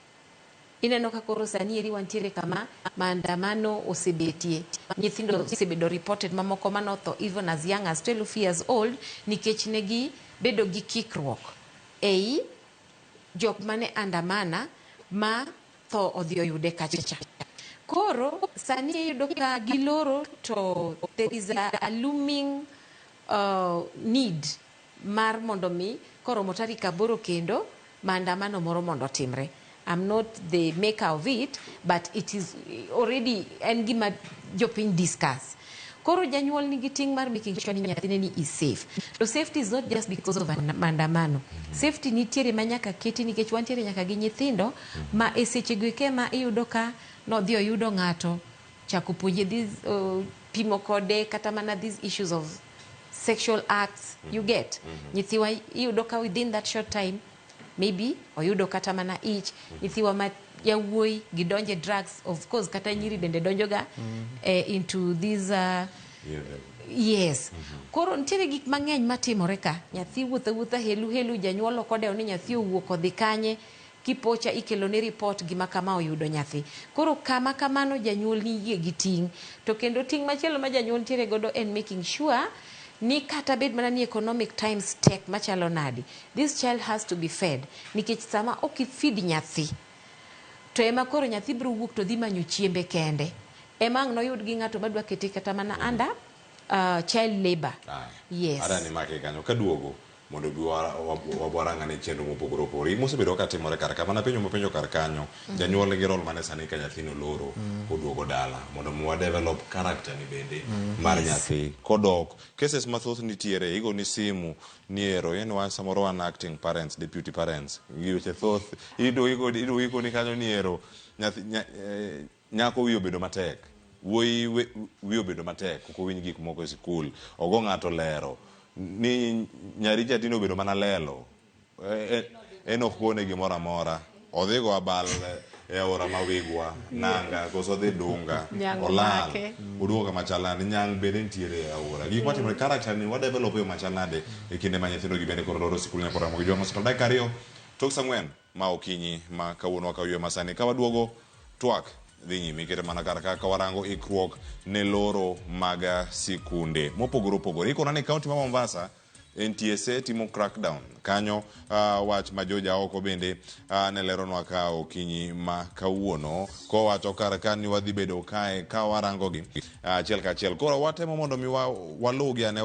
Ineno ka koro sani eri wantiere kama maandamano osebetie. Nyithindo osebedo reported mamoko manotho even as young as 12 years old nikech negi bedo gi kikruok ei jok mane andamana ma tho odhi oyude kacha cha. Koro sani iyudo ka giloro to there is a looming need mar mondo mi koromo tarik 8 kendo maandamano moro mondo otimre. I'm not the maker of it, but it is already en gima jopiny discuss. Koro janyuol nigi ting' mar making sure ni nyathine ni is safe. To safety is not just because of maandamano. Safety nitiere ma nyaka keti nikech wantiere nyaka gi nyithindo ma e sechego eke ma iyudo ka nodhi oyudo ng'ato chako puonje this, pimo kode kata mana these issues of sexual acts, you get. Nyithiwa iyudo ka within that short time maybe oyudo kata mana ich. Nyithiwa ma yawuoyi gidonje drugs, of course kata nyiri bende donjoga into these yes. Koro nitiere gik mang'eny matimore ka. Nyathi wuotho awuotha helu helu, janyuol ok odewo ni nyathi owuok odhi kanye, kipocha ikelo ne report gima kama oyudo nyathi. Koro kama kamano janyuol niyie gi ting'. To kendo ting' machielo ma janyuol nitiere godo en making sure ni kata bed mana ni economic times tek machalo nadi, this child has to be fed. Nikech sama ok ifeed nyathi, to ema koro nyathi biro wuok to dhi manyo chiembe kende. Ema ang' noyud gi ng'ato madwa kete kata mana under child labor. Yes. Ada ni make kanyo kaduogo mondo bi warang'ane chenro mopogore opogore. Mosebedo ka timore kar ka, mana penjo mapenjo kar kanyo. Janyuol nigi role mane sani ka nyathino loro koduogo dala mondo mi wa develop character ni bende mar nyathi kodok. Cases mathoth nitiere, igo ni simu ni ero, en wan samoro wan acting parents, deputy parents. Gi weche thoth, iduogo ikoni kanyo ni ero, nyathi, nyako wiye obedo matek. Wuoyi wiye obedo matek, ok owinj gik moko e sikul. Ogo ng'ato lero ni nyari cha tinde obedo mana lelo. En ok kone gimoro amora. Odhi go abal e aora ma Wigwa, Nanga, koso odhi Dunga, Nyang' olal. omake. Oduogo kama chal nade, nyang' bende nitiere e aora. Gik matimore, character ni wa develop e yo machal nade e kinde ma nyithindo gi bende koro loro sikul nyaka Ramogi Jwang' osekalo dakika 2 tok saa 4 ma okinyi ma kawuono wakawo ywe masani. Ka waduogo twak dhi nyime ikete mana kar ka warango ikruok ne loro mag sikunde mopogore opogore. Ikona ni kaunti ma Mombasa NTSA timo crackdown kanyo, wach ma joja oko bende ne leronwa ka okinyi ma kawuono kowacho kar ka ni wadhi bedo kae ka warango gi achiel ka achiel. Koro watemo mondo mi waluwgi ane,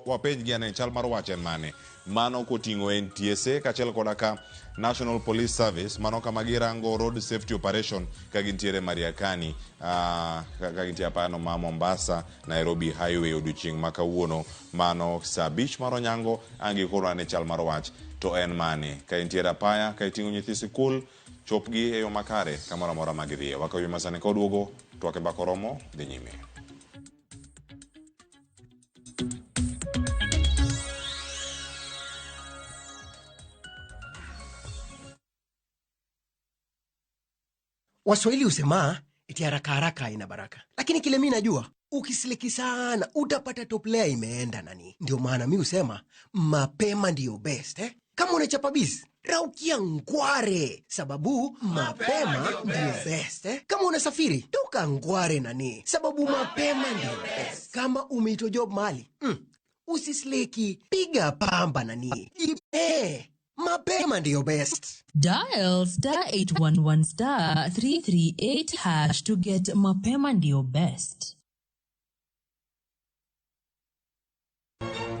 wapenjgi ane chal mar wach en mane. Mano koting'o NTSA kaachiel koda ka National Police Service, mano kama girango road safety operation ka gintiere Mariakani, ka gintie apano ma Mombasa Nairobi Highway odiochieng' ma kawuono mano saa 5 mar onyango. Ang' gikorwa ni chal mar wach to en mane. Ka intiere apaya, ka iting'o nyithi sikul, chopgi e yo makare kamoro amora ma gidhiye. Wakaw yo masani koduogo, twak e mbaka oromo, dhi nyime. Waswahili husema eti haraka haraka haina baraka, lakini kile mi najua ukisleki sana utapata top layer imeenda nani. Ndio maana mi husema mapema ndiyo best eh? Kama unachapa biz raukia ngware, sababu mapema ndiyo best eh? Kama unasafiri toka ngware nani, sababu mapema ndiyo best. Kama umeitwa job mahali usisleki, piga pamba nani, mapema ndiyo best. Dial star 811 star 338 hash to get Mapema Ndio Best.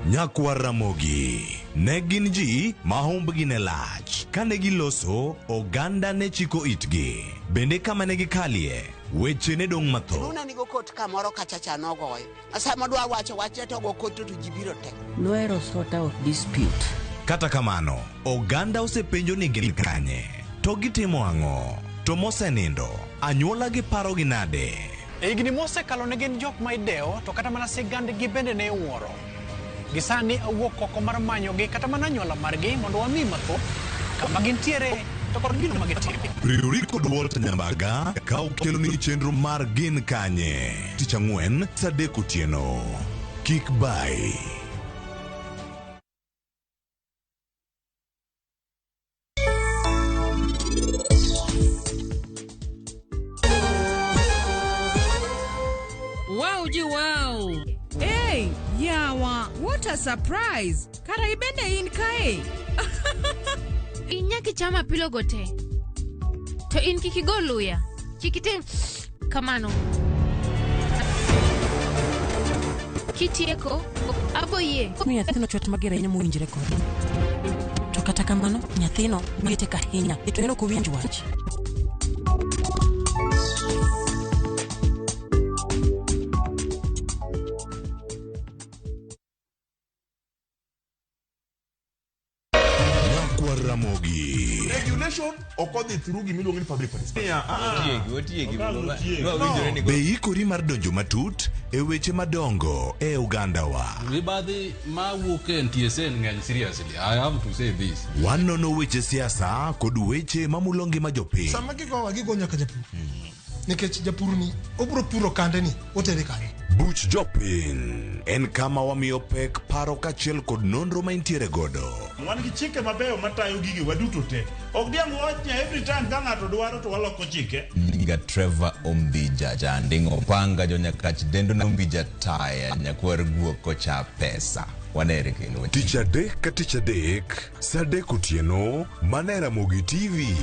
Nyakwar Ramogi ne gin ji ma humbgi ne lach. Kane giloso, oganda ne chiko itgi. Bende kama ne gikalie, weche ne dong' mathoth. Runa nigo kot kamoro kacha cha nogoyo. Sama dwa wacho wachne to go kot to ji biro te. Nohero sort out dispute. Kata kamano, oganda osepenjo ni gin kanye, to gitimo ang'o, to mosenindo, anyuola gi parogi nade? E higni mosekalo ne gin jok ma idewo to kata mana sigandgi bende ne iwuoro. Gi sani awuok oko mar manyogi kata mana anyuola margi mondo wami mathoth kama gintiere to kod gino ma gitimo. Riwri kod Walter Nyambaga ka okeloni chenro mar Gin Kanye tich ang'wen saa adek otieno. Kik bai. Wow ji wow! Hey, yawa, what a surprise! Kara ibende in kae. In nyaka icham apilogo te. To in kik igo luya. Kik itim kamano. Kitieko, abo yie. Miyo nyathino chwat mager ahinya mowinjre kode. To kata kamano, nyathino wiye tek ahinya to en ok owinj wach. Nyakwar Ramogi. Regulation ok odhi through gima iluongo ni public participation. Otiegi, otiegi. Wawinjore ni Be ikori mar donjo matut e weche madongo e ogandawa? Mibadhi mawuok e NTSA ng'eny seriously. I have to say this. Wanono weche siasa kod weche mamulo ngima jopiny. Sama gigowa gigo nyaka japur. Nikech japur ni obro puro kande ni otere kanye. Buch Jopiny en kama wamiyo pek paro kaachiel kod nonro ma intiere godo. Wan gi chike mabeyo matayo gige waduto te. Ok diang' wach ni every time ka ng'ato dwaro to waloko chike. Nyinga Trevor Ombija Janding'o Opanga Jonyakach dendo na Ombija Taya nyakwar guok kocha pesa. Wanere kendo. Tich adek ka tich adek, saa adek otieno, mana e Ramogi TV.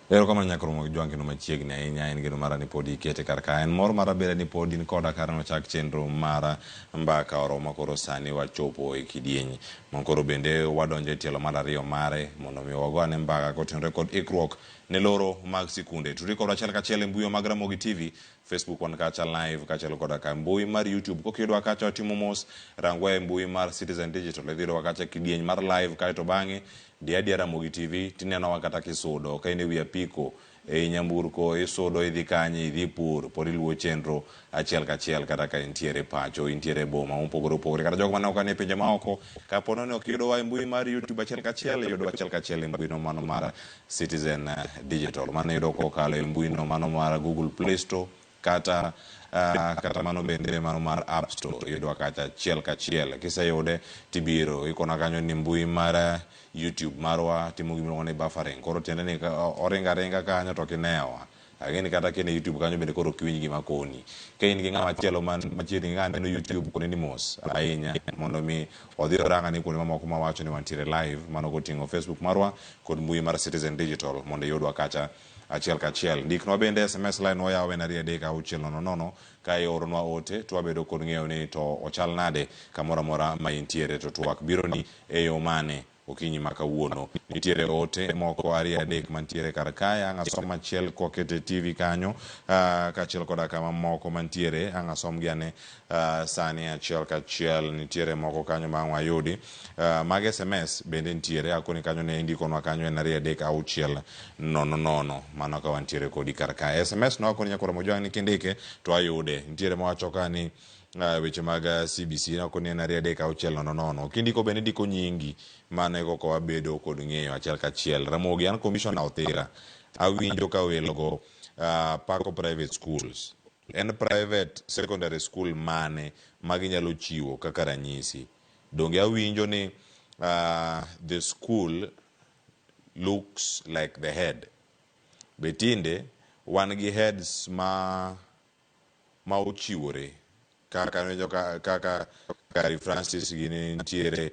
Erokamano nyaka romo gi jwang' machiegni ahinya en geno mara ni pod ikete kar ka en mor mara bende ni pod in koda kar nochak chenro mar mbaka oromo koro sani wachopo e kidieny ma koro bende wadonjo e tielo mar ariyo mare mondo mi wago ane mbaka kotenore kod ikruok ne loro mag sikunde. Tudri kodwa achiel kachiel e mbui mag Ramogi TV, Facebook wan kacha live kaachiel koda ka mbui mar YouTube. Kokiyudwa kacha watimo mos, rangwa e mbui mar Citizen Digital, idhi yudowa kacha kidieny mar live kaeto bang'e di adier Ramogi TV tinenowa kata kisudo ka in e wi apiko ei nyamburko isudo idhi kanye idhi pur pod iluwo chenro achiel kachiel kata ka intiere pacho intiere e boma mopogore opogore kata jogo maneno ka nie pinje maoko kapo ni ok iyudowa e mbui mar YouTube achiel kachiel iyudowa achiel kachiel e mbui no mano mar Citizen Digital mano iyudo kokalo e mbui no mano mar Google Play Store kata kata mano bende mano mar App Store iyudowa kacha achiel kachiel kiseyude tibiro ikona kanyo ni mbui mar YouTube marwa timo gimiluongo ni buffering koro tiende ni oringo aringa kanyo to ok inewa ang'e ni kata ka in e YouTube kanyo bende koro ok iwinj gima koni ka in gi ng'ama chielo man machiegni gi ng'ama neno YouTube kone ni mos ahinya mondo mi odhi orang ane kuonde mamoko mawacho ni wantiere live mano koting'o Facebook marwa kod mbui mar Citizen Digital mondo iyudwa kacha achiel kachiel. Ndiknwa bende SMS line wayawo en 2 3 6 0 0 ka ioronwa ote to wabedo kod ng'eyo ni to ochal nade kamoro amora ma intiere to twak bironi e yo mane okinyi ma kawuono. Nitiere ote moko ariyo adek mantiere kar kae, ang' asom achiel kwakete TV kanyo kaachiel koda kama moko mantiere ang' asomgi ane sani achiel kachiel. Nitiere moko kanyo ma ang' wayudi. Mag SMS bende nitiere akoni kanyo ne indikonwa kanyo en 2 3 6 0 0 mano ka wantiere kodi kar kae. SMS no akoni nyakwar Mojwang' ni kindike to ayude. Nitiere mawacho ka ni Weche mag CBC nakoni en 2 3 6 0 0. Kindiko bende indiko nyingi mano e kaka wabedo kod ng'eyo achiel kachiel. Ramogi an commissioner Othira. Awinjo ka welogo pako private schools. En private secondary school mane ma ginyalo chiwo kaka ranyisi? Donge awinjo ni the school looks like the head. Be tinde wan gi heads ma ochiwore kaka kaka Kari Francis gini nitiere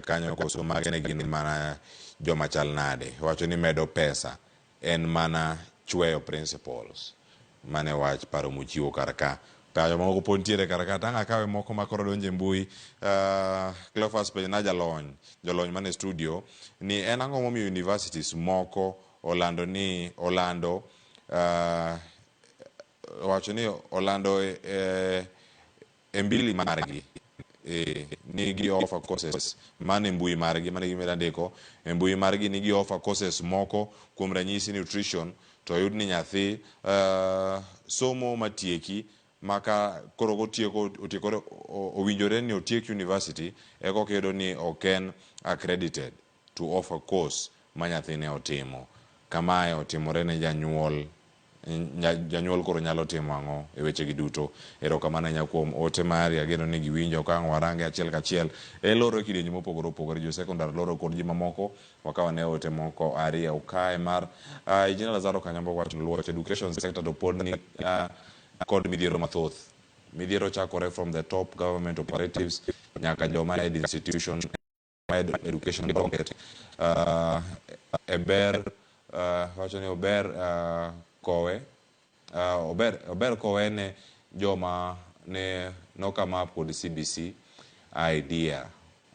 kanyo koso mage ne gin mana joma chal nade. Wacho ni medo pesa en mana chweyo principals. Mane wach paro mochiwo kar ka. Pacho moko pod nitiere kar ka. Tang' akawe moko ma koro donjo e mbui. Cleophas penjo na jalony, jolony mane studio ni en ang'o momiyo universities moko olando ni olando wacho ni olando e mbili margi ni gi offer courses mane mbui margi mane gimeda ndiko e mbui margi ni gi offer courses moko kuom ranyisi nutrition to oyud ni nyathi somo matieki maka koro kotieko otiekore owinjore ni otiek university eka okiyudo ni ok en accredited to offer course ma nyathine otimo. Kamae otimore ne janyuol, janyuol koro nyalo timo ang'o e weche gi duto. Erokamano ahinya kuom ote mari, ageno ni giwinjo ka ang' warange achiel kachiel. E loro e kidienje mopogore opogore, jo sekondar loro kod ji mamoko, wakaw ane ote moko ariyo kae mar Engineer Lazaro Kanyambo wacho ni Luoch education sector to pod ni kod midhiero mathoth. Midhiero chakore from the top government operatives nyaka joma head institution head education docket e ber wacho ni ober kowe ober kowe ne joma ne no come up kod CBC idea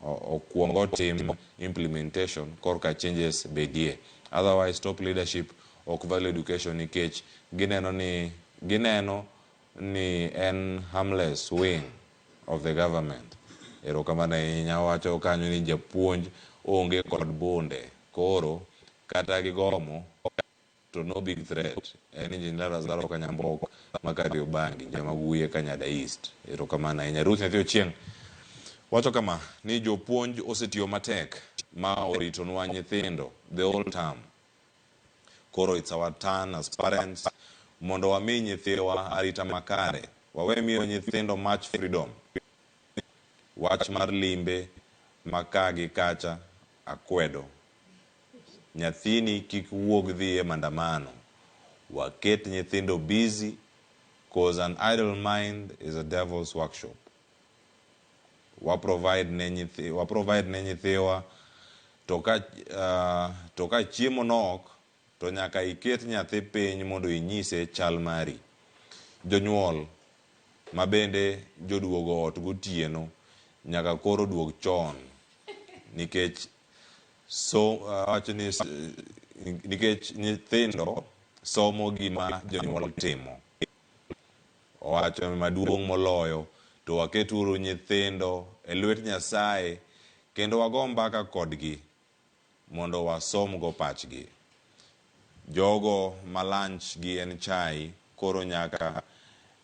okuongo tim implementation korka changes bedie. Otherwise top leadership ok value education nikech gineno ni en harmless wing of the government. Erokamano ahinya. Wacho kanyo ni japuonj onge kod bunde koro kata gigomo to no big threat. En Engineer Lazaro Kanyambok ma Kariobangi, Jamaguye, Kanyada East. Erokamano ahinya. Ruth Nyathi Ochieng' wacho kama ni jopuonj osetiyo matek ma oritonwa nyithindo the whole term. Koro it's our turn as parents mondo wami nyithiwa arita makare. Wawe miyo nyithindo much freedom. Wach mar limbe ma ka gi kacha akwedo. Nyathini kik wuog dhi e maandamano. Waket nyithindo busy cause an idle mind is a devil's workshop. Wa provide ne nyithiwa to ka chiemo nok to nyaka iket nyathi piny mondo inyise chal mari. Jonyuol ma bende joduogo ot gotieno nyaka koro duog chon nikech nikech nyithindo somo gima jonyuol timo. Owacho maduong' moloyo to waketuru nyithindo e lwet Nyasaye kendo wago mbaka kodgi mondo wasom go pachgi. Jogo ma lunch gi en chai koro nyaka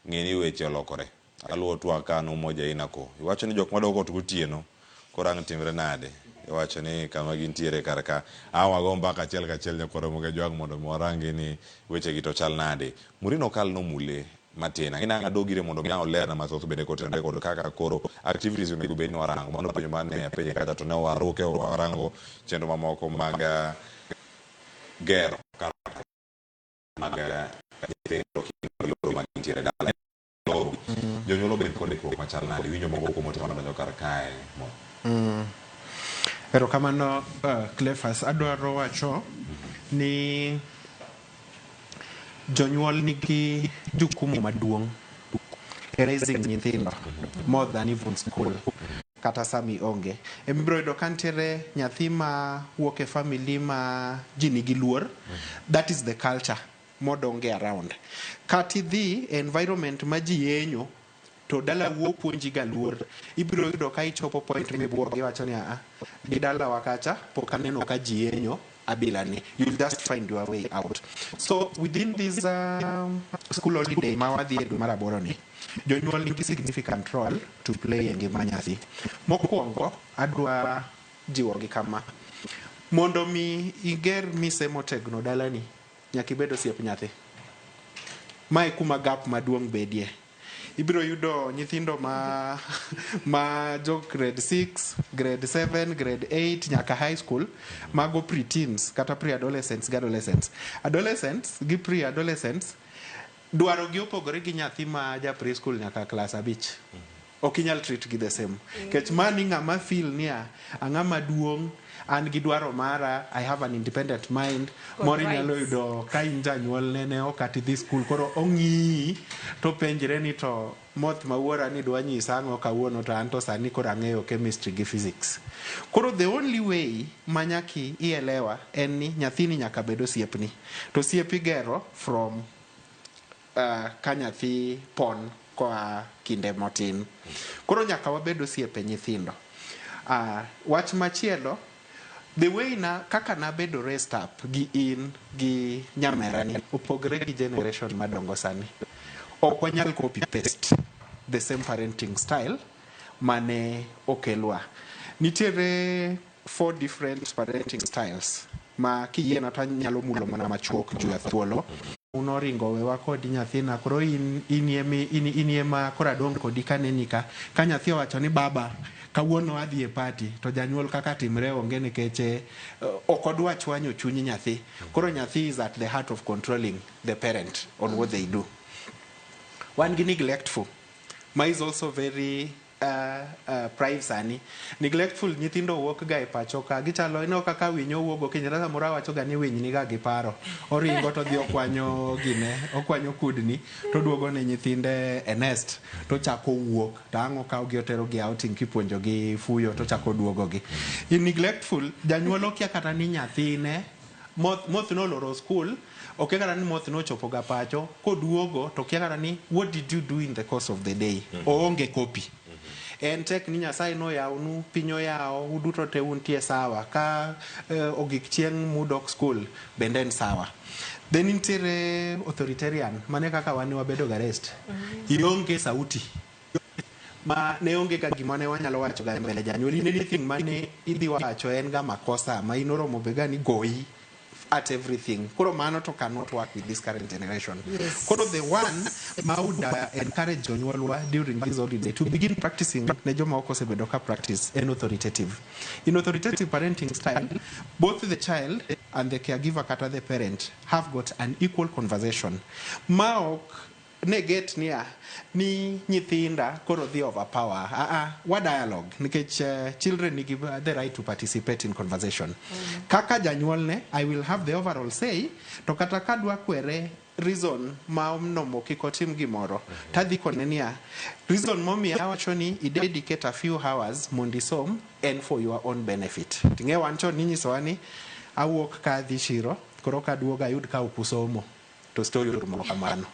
ng'e ni weche olokore. Aluwo twak ka an Umoja Inako. Iwacho ni jok madok ot gotieno koro ang' timre nade? Iwacho ni kama gintiere kar ka. Ang' wago mbaka achiel kachiel nyakwar Ramogi Ajwang' mondo mi warangi ni weche gi to chal nade. Murino Kal nomule matin. Ang'e ni ang' adog ire mondo mi ang' olerna mathoth bende kotenore kod kaka koro activities onego bed ni warango. Mano penjo mane apenje kacha to ne waruke warango chenro mamoko mag gero mag nyithindo kinde loro ma gintiere dala. Jonyuol obed kod ikruok machal nade? Winjo moko kuom ote madonjo kar kae. Erokamano Cleophas. Adwaro wacho ni jonyuol nigi jukumu maduong' e raising nyithindo more than even school kata sami onge. Emibiro yudo ka nitiere nyathi ma wuok e family ma ji nigi luor. That is the culture modonge around. Kata idhi e environment ma ji yenyo to dalau opuonji ga luor. Ibiro yudo ka ichopo point mibuogo iwacho ni aa, gi dalawa kacha pok aneno ka ji yenyo. abilani. You'll just find your way out. So within this school holiday ma wadhi e dwe mar aboro ni, jonyuol nigi significant role to play e ngima nyathi. Mokwongo, adwa jiwogi kama. Mondo mi iger mise motegno dalani, nyaka ibed osiep nyathi. Mae kuma gap maduong' bedie. Ibiro yudo nyithindo ma jo grade 6, grade 7, grade 8 nyaka high school, mago pre-teens kata pre-adolescents gi adolescents. Adolescents gi pre-adolescents dwaro gi opogore gi nyathi ma ja preschool nyaka klas 5. Ok inyal treat gi the same. Nikech mani ng'ama feel niya, ang'ama duong', an gi dwaro mara, I have an independent mind. Kod Moro inyalo rights. yudo ka in janyuolne ne ok ati dhi school, koro ong'iyi to penjre ni to moth ma wuora ni dwa nyisa ang'o kawuono, to an to sani koro ang'eyo chemistry gi physics. Koro the only way ma nyaki ielewa en ni nyathini nyaka bed osiepni. To osiep igero from ka nyathi pon koa kinde motin. Koro nyaka wabed osiepe nyithindo. Wach machielo, the way na kaka nabedo raised up gi in gi nyamerani opogre gi generation madongo sani. Ok wanyal copy paste the same parenting style mane okelwa. Nitiere 4 different parenting styles ma kiyiena to anyalo mulo mana machuok juu ya thuolo. Unoringo wewa kodi nyathina, koro in inie ma koro adong' kodi kaneni ka. Ka nyathi owacho ni baba kawuono adhi e party, to janyuol kaka timre onge nikech ok odwa chwanyo chuny nyathi. Koro nyathi is at the heart of controlling the parent on what they do. Wan gi neglectful, ma is also very prive sani. Neglectful nyithindo wuok ga e pacho ka, gichalo ineno kaka winyo wuok gokinyi, kata samoro awacho ga ni winy niga gi paro. Oringo to odhi okwanyo gine, okwanyo kudni, to oduogo ne nyithinde e nest, to chako wuok, to ang' okaw gi otero gi outing kipuonjo gi fuyo, to chako duogo gi. In neglectful, janyuol okia kata ni nyathine moth noloro school, okia kata ni moth nochopo ga pacho, koduogo to okia kata ni what did you do in the course of the day. Oonge copy. En tek ni Nyasaye noyawnu, piny oyawo, uduto te untie sawa. Ka ogik chieng' mudok school, bende en sawa. Then nitiere authoritarian, mane kaka wan ne wabedo ga raised. Ionge sauti. Ma ne onge ga gima ne wanyalo wacho ga mbele janyuol. In anything mane idhi wacho en ga makosa, ma in oromo be ga ni goyi at everything. Koro mano to cannot work with this current generation. Koro the one ma would encourage jonyuolwa during this holiday to begin practicing ne joma ok osebedo ka practice en authoritative. In authoritative parenting style, both the child and the caregiver kata the parent have got an equal conversation. Ma ok negate niya ni nyithinda koro dhi overpower. Wa dialogue nikech children nigi the right to participate in conversation. Kaka janyuolne, I will have the overall say, to kata kadwa kwere reason ma onomo kik otim gimoro, tadhi kone niya reason momiyo awacho ni i dedicate a few hours mondo isom en for your own benefit. Ting'e wan chon ninyisowa ni awuok ka adhi chiro, koro kaduogo ayud ka ok usomo, to story orumo kamano.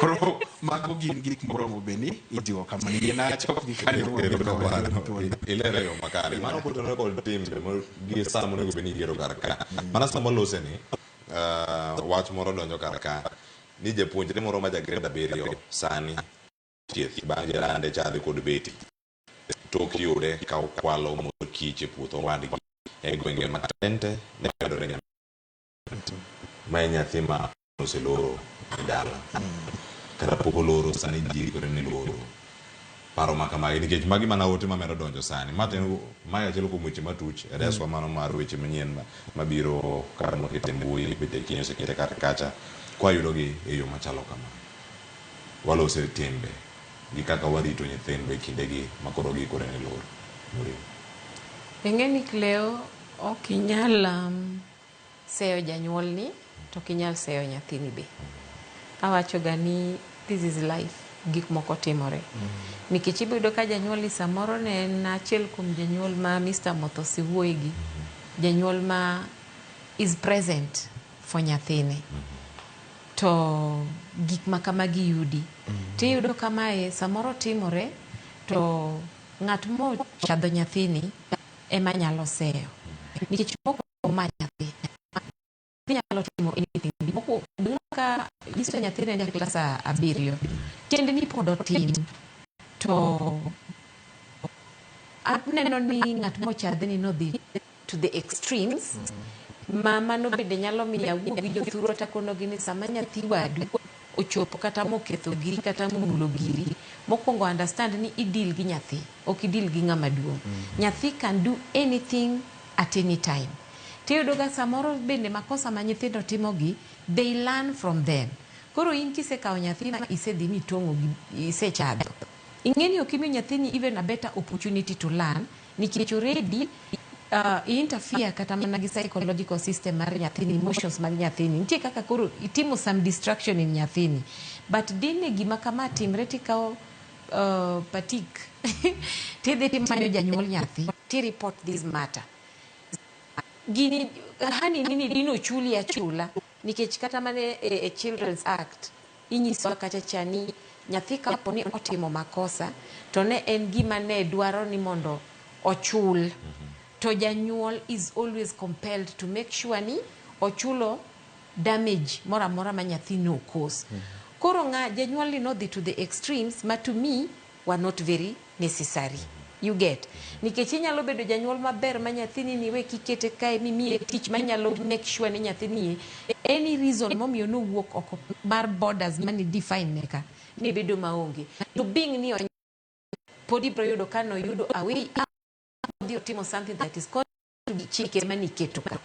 Koro mago gin gik moromo bed ni ijiwo kamano. Yiena achop gi kanyo mondo Erokamano. Ilero e yo makare. Mano kotenore kod timbe gi sa monego bed ni igero kar ka. Mana sama walose ni, wach moro donjo kar ka ni japuonjre moro ma ja grade 7 sani thieth bang' jalande chadhe kod beti tok yude ka okwalo mor kich e puoth owadgi e gwenge ma Tente ne medore nyamita. Ma en nyathi ma oseloro e dala. Kata pok oloro sani ji ikore ne loro. Paro ma kamagi nikech magi mana ote mamedo donjo sani. Ma to en mae achiel kuom weche matuch e deswa mano mar weche manyien mabiro kata mokete e mbui bende kiny osekete kar kacha kwayudogi e yo machalo kama. Walose timbe gi kaka warito nyithindwa e kindegi ma koro giikore ne loro. Maureen. Ing'e ni Cleo ok inyal seyo janyuolni to ok inyal seyo nyathini be. Awacho ga ni this is life, gik moko timore. Nikech ibiro yudo ka janyuolni samoro ne en achiel kuom janyuol ma Mr. Mothosi wuoye gi. Janyuol ma is present for nyathine. To gik ma kamagi yudi. Tiyudo ka mae samoro timore to ng'at mochadho nyathini ema nyalo seyo. Nikech mokwongo ma Nyathi nyalo timo anything. Mokwongo ka nyiso nyathi ne en klas 7, tiende ni pod otin. To aneno ni ng'at mochadhni nodhi to the extremes. Ma mano bende nyalo miyo awuo gi jothurwa takonogi ni sama nyathi wadu ochopo kata moketho giri kata momulo giri, mokwongo understand ni i-deal gi nyathi, ok i-deal gi ng'ama duong'. Nyathi can do anything at any time. Tiyudo ga samoro bende makosa ma nyithindo timogi, they learn from them. Koro in kisekawo nyathi ma isedhi mitong'o gi isechadho, ing'e ni ok imiyo nyathini even a better opportunity to learn, nikech already interfere kata mana gi psychological system mar nyathini, emotions mag nyathini. Nitie kaka koro itimo some distraction in nyathini. But dine gima kama timre tikawo patik tidhi timanyo janyuol nyathi ti report this matter. Gini hani nini dino chuli achula nikech kata mana e Children's Act inyisowa kacha cha ni nyathi kapo ni otimo makosa to ne en gima ne dwaro ni mondo ochul to janyuol is always compelled to make sure ni ochulo damage moro amora ma nyathi no cause. Koro ng'a janyuol ni nodhi to the extremes ma to me were not very necessary. You get? Nikech inyalo bedo janyuol maber ma nyathini ni we kikete kae mimiye tich manyalo make sure ni nyathini any reason momiyo nowuok oko mar borders mani define ne ka ni bedo maonge. To being ni pod ibiro yudo ka noyudo a way out odhi otimo something that is contrary to chike maniketo ka.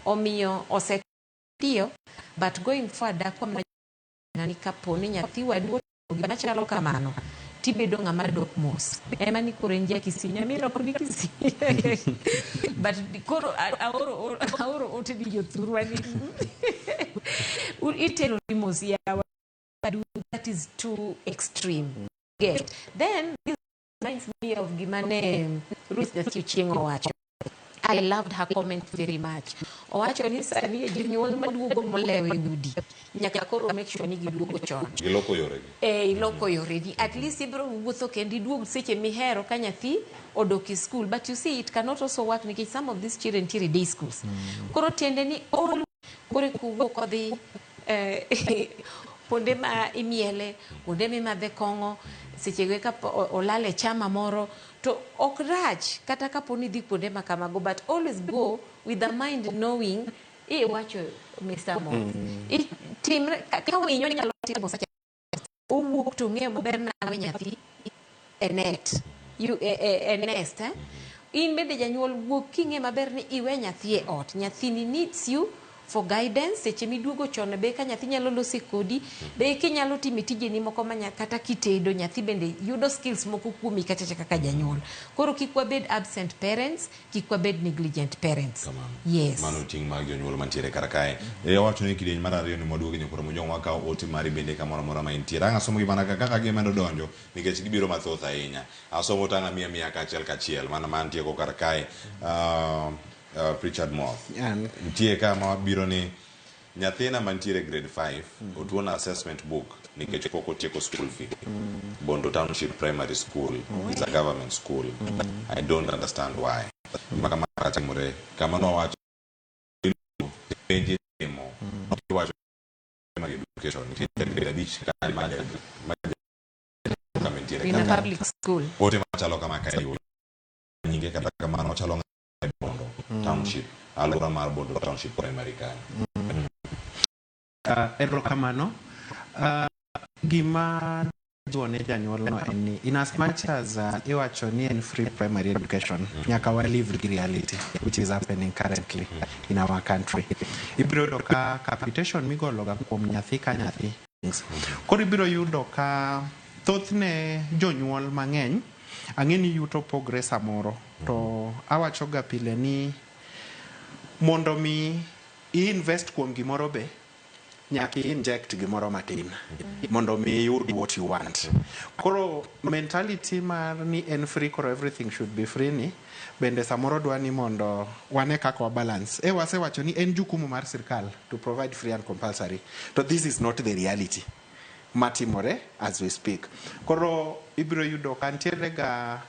Omiyo osetiyo, but going forward akwa mana ni kapo ni nyathi wadu otimo gima chalo kamano, tibedo ng'ama dok mos. Ema ni koro en ja Kisii, nyamira ok ni Kisii. But koro aoro ote ni jothurwa ni itero ni mos yawa that is too extreme. Get. Then this reminds me of gima ne Ruth Nyathi Ochieng' owacho. I loved her comment very much. Owacho ni sani jonyuol maduogo molewo e udi nyaka koro make sure ni giduogo chon. Giloko yoregi. Eh, iloko yoregi. At least ibiro wuotho kendo iduog seche mihero ka nyathi odok e school. But you see it cannot also work nikech some of these children nitiere day schools. Koro tiende ni all koro kowuok odhi kuonde ma imiele, kuonde mimadhe kong'o, seche go eka olal e chama moro, to ok rach kata kapo ni idhi kuonde ma kamago, but always go with the mind knowing iwacho Mr. Mo. Timre ka winyo nyalo timo such owuok to ong'eyo maber nawe nyathi e net you, e nest eh? In bende janyuol wuok king'e maber ni iwe nyathi e ot, nyathini needs you for guidance. Seche miduogo chon be ka nyathi nyalo lose kodi, be kinyalo timo tijeni moko ma kata kitedo nyathi bende yudo skills moko kuomi kachacha kaka janyuol. Koro kik wabed absent parents, kik wabed negligent parents. Yes. Mano ting' mag jonyuol mantiere kar kae. E wacho ni kidieny mar ariyo ni mwaduogo nyakoro Mojong wakawo ote mari bende kamoro amora ma intiere. Ang' asomogi mana kaka gimedo donjo nikech gibiro mathoth ahinya. Asomo to ang' amiya miya kachiel kachiel mana mantieko kar kae. Richard Moth. Nitie ka ma biro ni nyathina mantiere grade 5 otuona assessment book nikech pok otieko school fee. Bondo Township Primary School is a government school. I don't understand why. Gima kama timore kama nowacho penj itimo iwacho primary education nitie grade 5 ka ma kama nitiere In a public school. Ote machalo kama ka iwo nyinge kata kamano ochalo Bondo Township, alwora mar Bondo Township Primary kanyo. Erokamano. Gima jiwo ne janyuol no en ni in as much as iwacho ni en free primary education, nyaka wa live gi reality which is happening currently in our country. Ibiro yudo ka capitation migolo ga kuom nyathi ka nyathi. Koro ibiro yudo ka thothne jonyuol mang'eny ang'e ni yuto pogre samoro to awacho ga pile ni mondo mi i-invest kuom gimoro be nyaka i-inject gimoro matin mondo mi iyud what you want. Koro mentality mar ni en free koro everything should be free ni bende samoro dwa ni mondo wane kaka wa balance. E wasewacho ni en jukumu mar sirkal to provide free and compulsory to this is not the reality. matimore as we speak. Koro ibiro yudo ka nitiere ga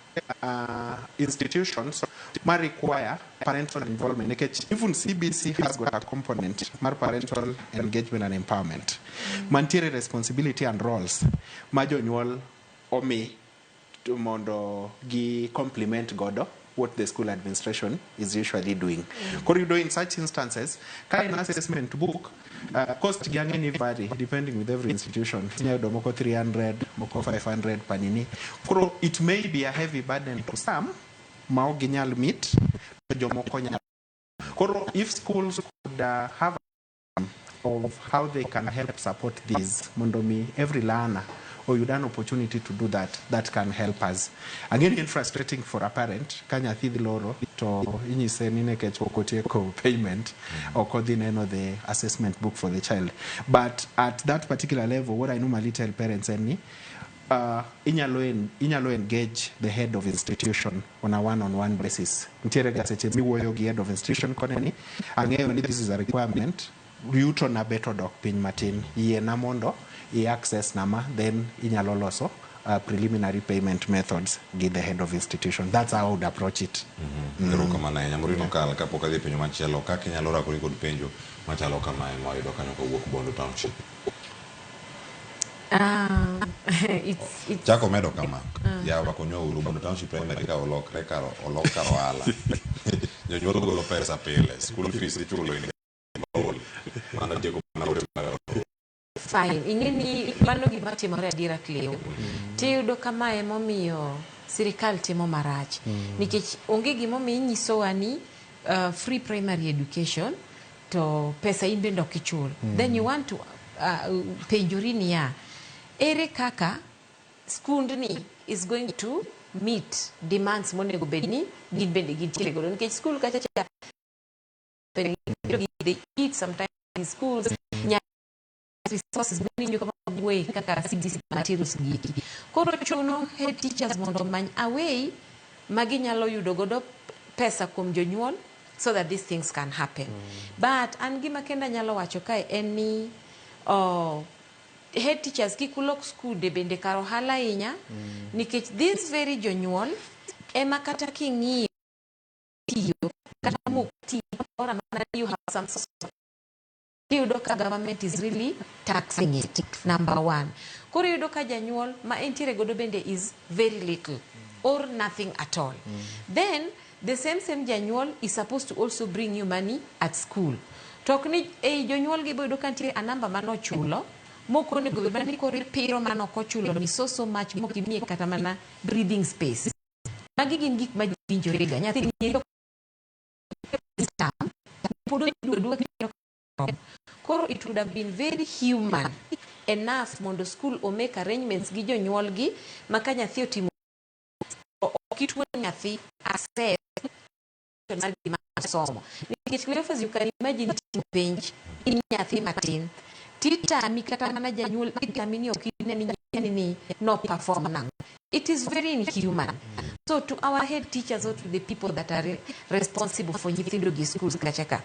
institutions ma require parental involvement nikech even CBC has got a component mar parental engagement and empowerment. Mantiere responsibility and roles ma jonyuol omi to mondo gi complement godo what the school administration is usually doing. Koro yudo in such instances, ka en assessment book, cost gi ang'e ni vary depending with every institution. Inyalo yudo moko 300, moko 500 panini. Koro it may be a heavy burden to some ma ok ginyal meet, to jomoko nyalo. Koro if schools could have of how they can help support this mondo mi every learner oyud an opportunity to do that, that can help us. Ang'e ni en frustrating for a parent ka nyathi dhi loro to inyise ni nikech ok otieko payment ok odhi neno the assessment book for the child. But at that particular level, what I normally tell parents en ni inyalo engage the head of institution on a one-on-one basis. Nitiere ga seche miwuoyo gi head of institution kone ni ang'eyo ni this is a requirement, yuto na bet odok piny matin, yiena mondo i access nama, then inyalo loso preliminary payment methods gi the head of institution. That's how I would approach it. Erokamano ahinya. Maureen Okal, kapok adhi e penjo machielo, kaka inyalo rakori kod penjo machalo kamae mwayudo kanyo kowuok Bondo Township. It's Chako medo kama. Yawa konywa uru Bondo Township Primary ka olokre kar olok kar ohala. Jonyuol golo pesa pile, school fees ichulo in maol. Mano tieko mana ote mar Fine. Ing'e ni mano gima timore adiera Cleo. Tiyudo kama emomiyo sirikal timo marach. Nikech onge gimomiyo inyisowa ni free primary education to pesa in bende ok ichul. Then you want to penjori niya, ere kaka skundni is going to meet demands monego bed ni gin bende gintiere godo nikech skul kacha cha they eat sometimes in schools nya resources winjo kama way kaka CBC materials gieki. Koro chuno head teachers mondo omany a way ma ginyalo yudo godo pesa kuom jonyuol so that these things can happen. But an gima kenda nyalo wacho kae en ni head teachers kik ulok skunde bende kar ohala ahinya nikech this very jonyuol ema kata king'iyo tiyo kata mok ti moro amora you have some sort of iyudo ka government is really taxing it number one. Koro iyudo ka janyuol ma entiere godo bende is very little or nothing at all. Then the same same janyuol is supposed to also bring you money at school. To ok ni ei jonyuol gi boyudo ka nitie a number manochulo mok onego bed mana ni koro ipiro mane ok ochulo ni so so much mok imiye kata mana breathing space. Magi gin gik ma ji winjore ga. Nyathi nyiri pod oduogo aduoga kendo. Koro it would have been very human enough mondo school o make arrangements gi jonyuol gi ma ka nyathi otimo ok ituo nyathi access mar gima somo. Nikech Cleophas, you can imagine timo penj in nyathi matin titami kata mana janyuol itami ni ok ine ni nyathini ni no perform nang'o. It is very inhuman. So to our head teachers or to the people that are responsible for nyithindo gi schools kacha ka,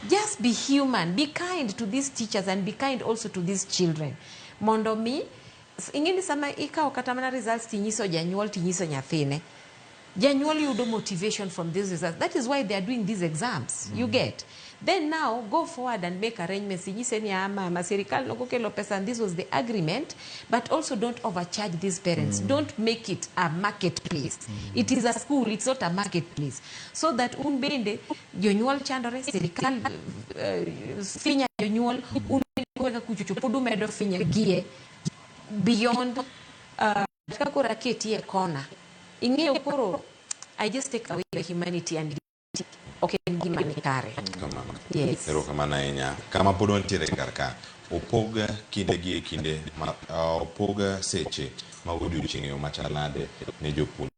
just be human, be kind to these teachers and be kind also to these children. Mondo mi ing'e ni sama ikawo kata mana results tinyiso janyuol tinyiso nyathine, janyuol yudo motivation from these results. That is why they are doing these exams. You get. Then now go forward and make arrangements. Inyise ni, ah, mama, sirikal nokokelo pesa and this was the agreement, but also don't overcharge these parents. Don't make it a marketplace. It is a school, it's not a marketplace. So that un bende jonyuol chandore, sirikal finya jonyuol, un bende koro kuchocho pod umedo finya gie beyond ka koro aketi e kona. Ing'eyo koro I just take away the humanity and ok en gima ni kare. Kamano. Yes. Erokamano ahinya. Kama pod wantiere kar ka, opog kinde gi e kinde ma opog seche mag odiochieng' e yo machal nade ne jopuonj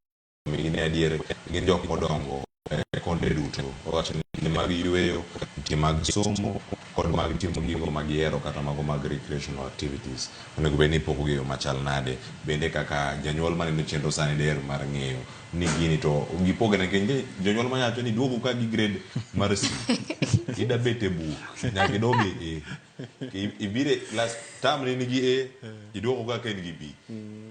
gin adier gin jok modongo e konde duto. Wawacho ni kinde mag yueyo, nitie mag somo. kod mag timo gigo ma gihero kata mago mag recreational activities onego bed ni ipogo gi e yo machal nade bende kaka janyuol maneno chenro sani der mar ng'eyo ni gini to gipoge nikech jonyuol manyacho ni duogo ka gi grade mar C ida bet e buk nyaka idog e A ibire last term ne nigi A iduogo ka en gi B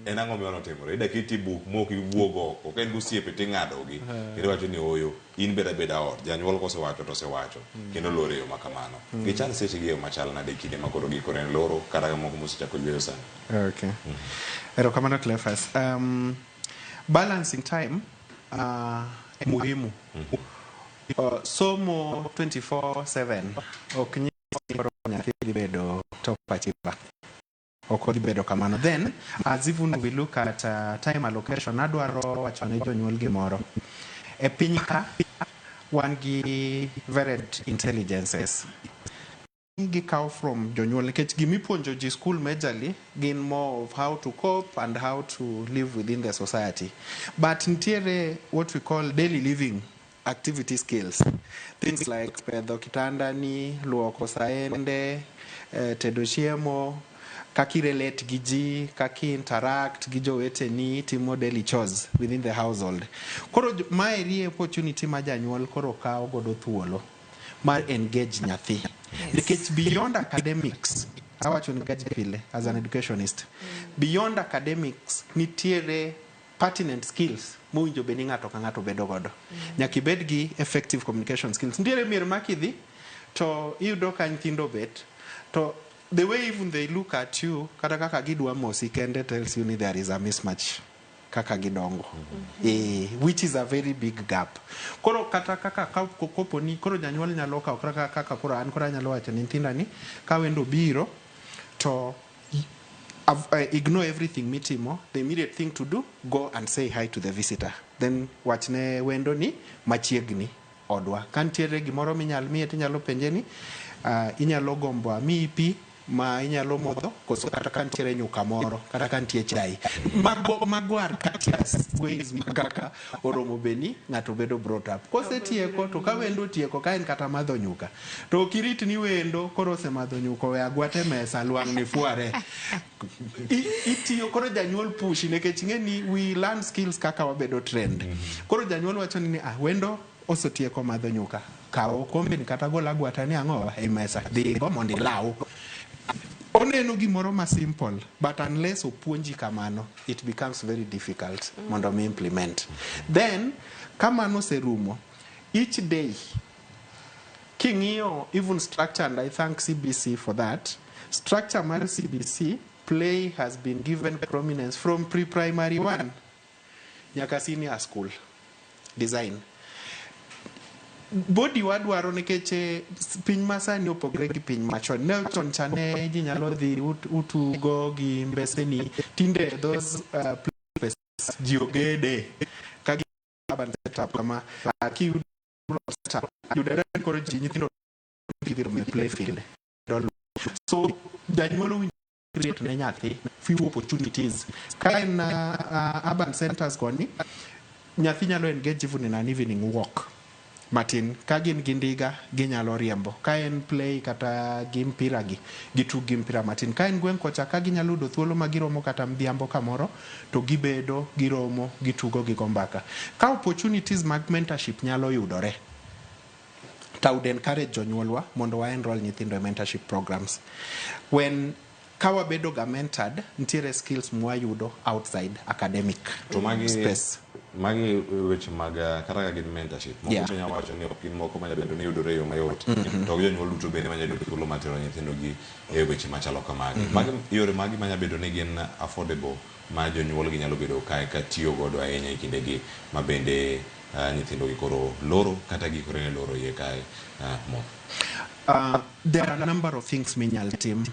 en ang'o miwano timore ida keti e buk mok iwuog oko ka in gi osiepe ting'adogi kendo iwacho ni ooyo in bed abeda ot janyuol kosewacho to osewacho kendo loro e yo ma kamano gichan seche gi e yo machal nade e kinde ma koro gikore ne loro kata ka moko mosechako yueyo sani. Okay. Erokamano Cleophas. Balancing time muhimu. Somo 24/7 ok nyis ni koro nyathi dhi bedo top achiever. Ok odhi bedo kamano. Then as even we look at time allocation, adwaro wacho ne jonyuol gimoro. E piny ka wan gi varied intelligences. Gikawo from jonyuol nikech gimipuonjo ji school majorly gin more of how to cope and how to live within the society. But nitiere what we call daily living activity skills. Things like pedho kitandani, luoko saende, tedo chiemo, kaka i-relate gi ji, kaka i-interact gi joweteni, timo daily chores within the household. Koro maeri e opportunity ma janyuol koro kawo godo thuolo mar engage nyathi. Nikech beyond academics, awacho ni gaji pile as an educationist, beyond academics nitiere pertinent skills mowinjo bed ni ng'ato ka ng'ato bedo godo. Nyaka ibed gi effective communication skills. Nitiere mier ma kidhi to iyudo ka nyithindo obet to the way even they look at you kata kaka gidwa mosi kende tells you ni there is a mismatch kaka gidongo. Which is a very big gap. Koro kata kaka kopo ni koro janyuol nyalo kawo kaka kaka koro an koro anyalo wacho ni nyithinda ni ka wendo biro to ignore everything mitimo, the immediate thing to do, go and say hi to the visitor. Then wachne wendo ni machiegni odwa. Ka nitiere gimoro minyal miye tinyalo penje ni inyalo gombo amiyi pi ma inyalo modho koso kata ka nitiere nyuka moro kata ka nitie chai. Mago are courteous ways ma kaka oromo bed ni ng'ato bedo brought up. Kosetieko to ka wendo otieko ka en kata madho nyuka to ok irit ni wendo koro osemadho nyuka owe agwata e mesa lwang'ni fware. Itiyo koro janyuol pushi nikech ing'e ni we learn skills kaka wabedo trained. Koro janyuol wacho ni wendo osetieko madho nyuka, kaw okombeni kata gol agwata ni ang'o e mesa, dhi go mondo ilaw. Oneno gimoro ma simple but unless opuonji kamano it becomes very difficult mondo mi implement. Then kamano oserumo, each day king'iyo even structure, and I thank CBC for that, structure mar CBC, play has been given prominence from pre-primary 1 nyaka senior school design. Body wadwaro nikech piny masani opogre gi piny machon. Ne chon cha ne ji nyalo dhi utugo gi mbeseni, tinde those places ji ogede ka gi urban setup kama kiyudo setup yudore koro ji nyithindo dhi romo e playfield. So janyuol owinjo create ne nyathi few opportunities. Ka en urban centers koni, nyathi nyalo engage even in an evening walk matin. Ka gin gi ndiga, ginyalo riembo. Ka en play kata gi mpira gi, gitug gi mpira matin. Ka en gweng' kocha, ka ginyalo yudo thuolo ma giromo kata midhiambo kamoro, to gibedo, giromo, gitugo, gigo mbaka. Ka opportunities mag mentorship nyalo yudore, to I would encourage jonyuolwa mondo wa enroll nyithindo e mentorship programs. When ka wabedo ga mentored, nitiere skills mwayudo outside academic To magi space. Magi weche mag kata ka gin mentorship moko yeah. Wacho ni ok gin moko manya bedo ni yudore e yo mayot. To jonyuol duto bende manya yudo thuolo mar tero nyithindo gi e weche machalo kamagi. Magi yore magi manya bedo ni gin affordable ma jonyuol gi nyalo bedo ka tiyo godo ahinya e kinde gi ma bende nyithindo gi koro loro kata gikore ne loro iye kae mo. There are a number of things minyal tim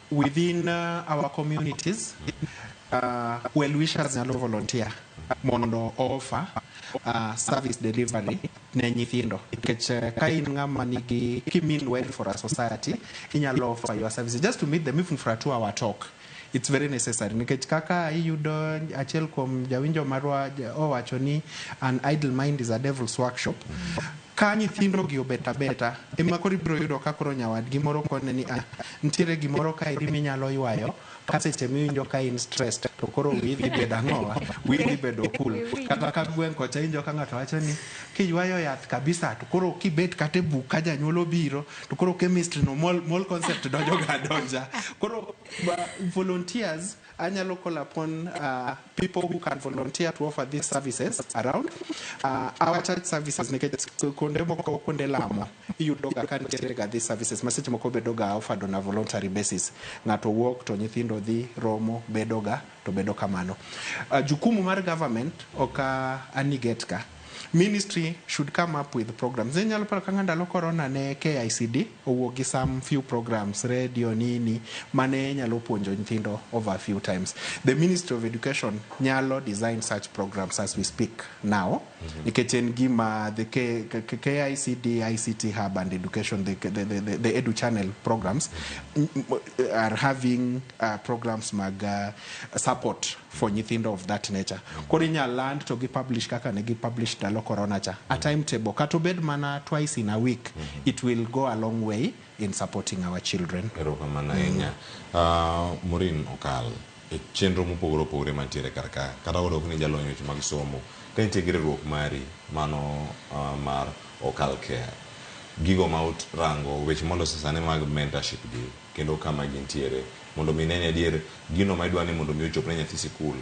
within our communities. Well-wishers nyalo volunteer mondo offer service delivery ne nyithindo nikech ka in ng'ama nigi ki mean well for a society, inyalo offer your services just to meet them even for a 2-hour talk. It's very necessary nikech kaka iyudo achiel kuom jawinjo marwa owacho ni an idle mind is a devil's workshop. Ka nyithindo gi obet abeta, ema koro ibiro yudo ka koro nyawadgi moro kone ni ah, nitiere gimoro kaeri minyalo ywayo ka seche miwinjo ka in stressed to koro wiyi dhi bedo ang'owa, wiyi dhi bedo cool. Kata ka gweng' kocha iwinjo ka ng'ato wacho ni kiywayo yath kabisa to koro kibet kata e buk ka janyuol obiro to koro chemistry no mol, mol concept donjo ga adonja. Koro ba, volunteers anyalo call upon people who can volunteer to offer these services around our church services nikech kuonde moko kuonde lamo iyudo ga ka nitiere ga these services ma seche moko bedo ga offered on a voluntary basis. Ng'ato wuok to nyithindo dhi romo bedo ga to bedo kamano. Jukumu mar government ok aniget ka. Ministry should come up with programs. Inyalo paro kaka ndalo corona ne KICD owuok gi some few programs, radio nini, mane nyalo puonjo nyithindo over a few times. The Ministry of Education nyalo design such programs as we speak now. Nikech en gima the KICD, ICT Hub and Education, the Edu Channel programs are having programs mag support for nyithindo of that nature. Koro inyal land to gi publish kaka ne gi publish ndalo corona cha. A timetable, kata obed mana twice in a week, it will go a long way in supporting our children. Erokamano ahinya. Maureen Okal, e chenro mopogore opogore mantiere kar ka, kata odok ni jalony weche mag somo, ka nitie gi riwruok mari mano mar Okal Care, gigo ma urango weche moloso sani mag mentorship gi kendo kama gintiere mondo mi neni adier gino ma idwa ni mondo mi ochop ne nyathi sikul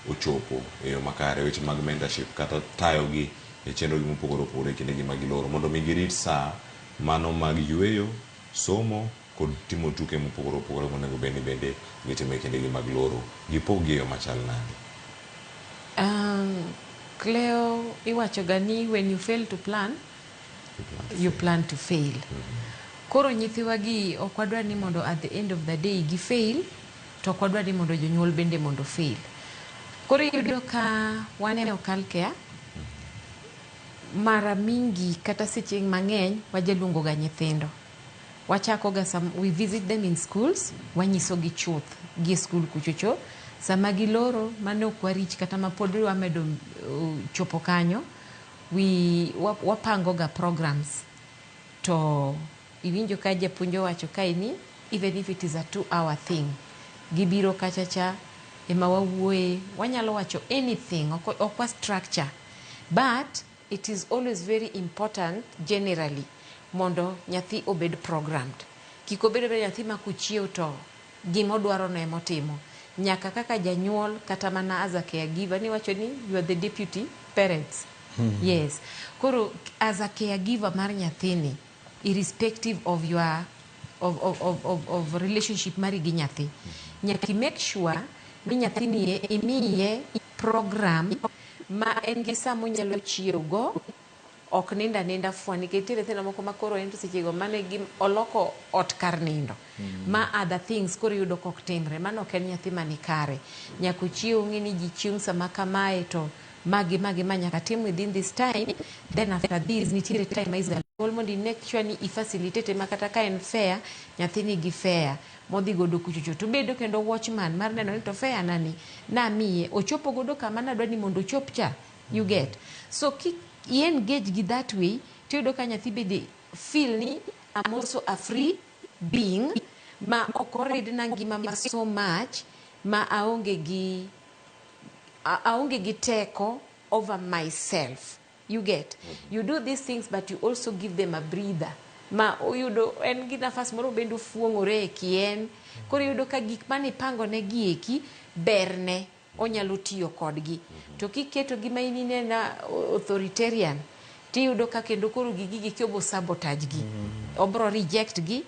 ochopo e yo makare, weche mag mentorship kata tayo gi e chenro gi mopogore opogore e kinde gi mag loro mondo mi girit saa mano mag yueyo, somo kod timo tuke mopogore opogore monego bed ni bende gitimo e kinde gi mag loro. Gipog gi e yo machal nade? Cleo, iwacho ga ni when you fail to plan, you plan to fail. Koro nyithiwa gi ok wadwa ni mondo at the end of the day gi fail, to ok wadwa ni mondo jonyuol bende mondo fail. Koro iyudo ka wan e Okal Care, mara mingi kata seche mang'eny wajaluongo ga nyithindo. Wachako ga sam, we visit them in schools, wanyiso gi chuth gi e skul kuchocho. Sama giloro mane ok warich kata ma pod wamedo chopo kanyo, we wapango ga programs. To iwinjo ka japuonj owacho kae ni even if it is a 2-hour thing, gibiro kacha cha ema wawuoye, wanyalo wacho anything, ok wa structure. But it is always very important generally mondo nyathi obed programmed. Kik obed abeda nyathi ma kochiew to gima odwaro no ema otimo. Nyaka kaka janyuol kata mana as a caregiver niwacho ni you are the deputy parents. Yes. Koro as a caregiver mar nyathini, irrespective of your of relationship mari gi nyathi, nyaka i make sure ni nyathini imiye program ma en gi sama onyalo chiew go, ok nind aninda fwa, nikech nitie nyithindo moko ma koro en to sechego mane gi oloko ot kar nindo. Ma other things koro iyudo ka ok timre. Mano ok en nyathi mani kare. Nyaka ochiew ng'e ni ji chieng' sama kamae to magi magi ma nyaka tim within this time, then after this nitiere time ma is mondo i make sure ni i facilitate ma kata ka en fair, nyathi nigi fair modhi godo kuchocho to bedo kendo watchman mar neno ni to fair nani namiye ochopo godo kama nadwa ni mondo ochop cha, you get. So ki i engage gi that way, tiyudo ka nyathi bende feel ni I'm also a free being ma ok oridna ngima ma so much ma aonge gi teko over myself. You get. You do these things but you also give them a breather. Ma oyudo en gi nafas moro bende ofuong'ore e kien. Koro iyudo ka gik mane ipango ne gi eki berne onyalo tiyo kodgi. To kiketo gi ma in inena authoritarian, tiyudo ka kendo koro gigi gi obo sabotage gi. Obro reject gi,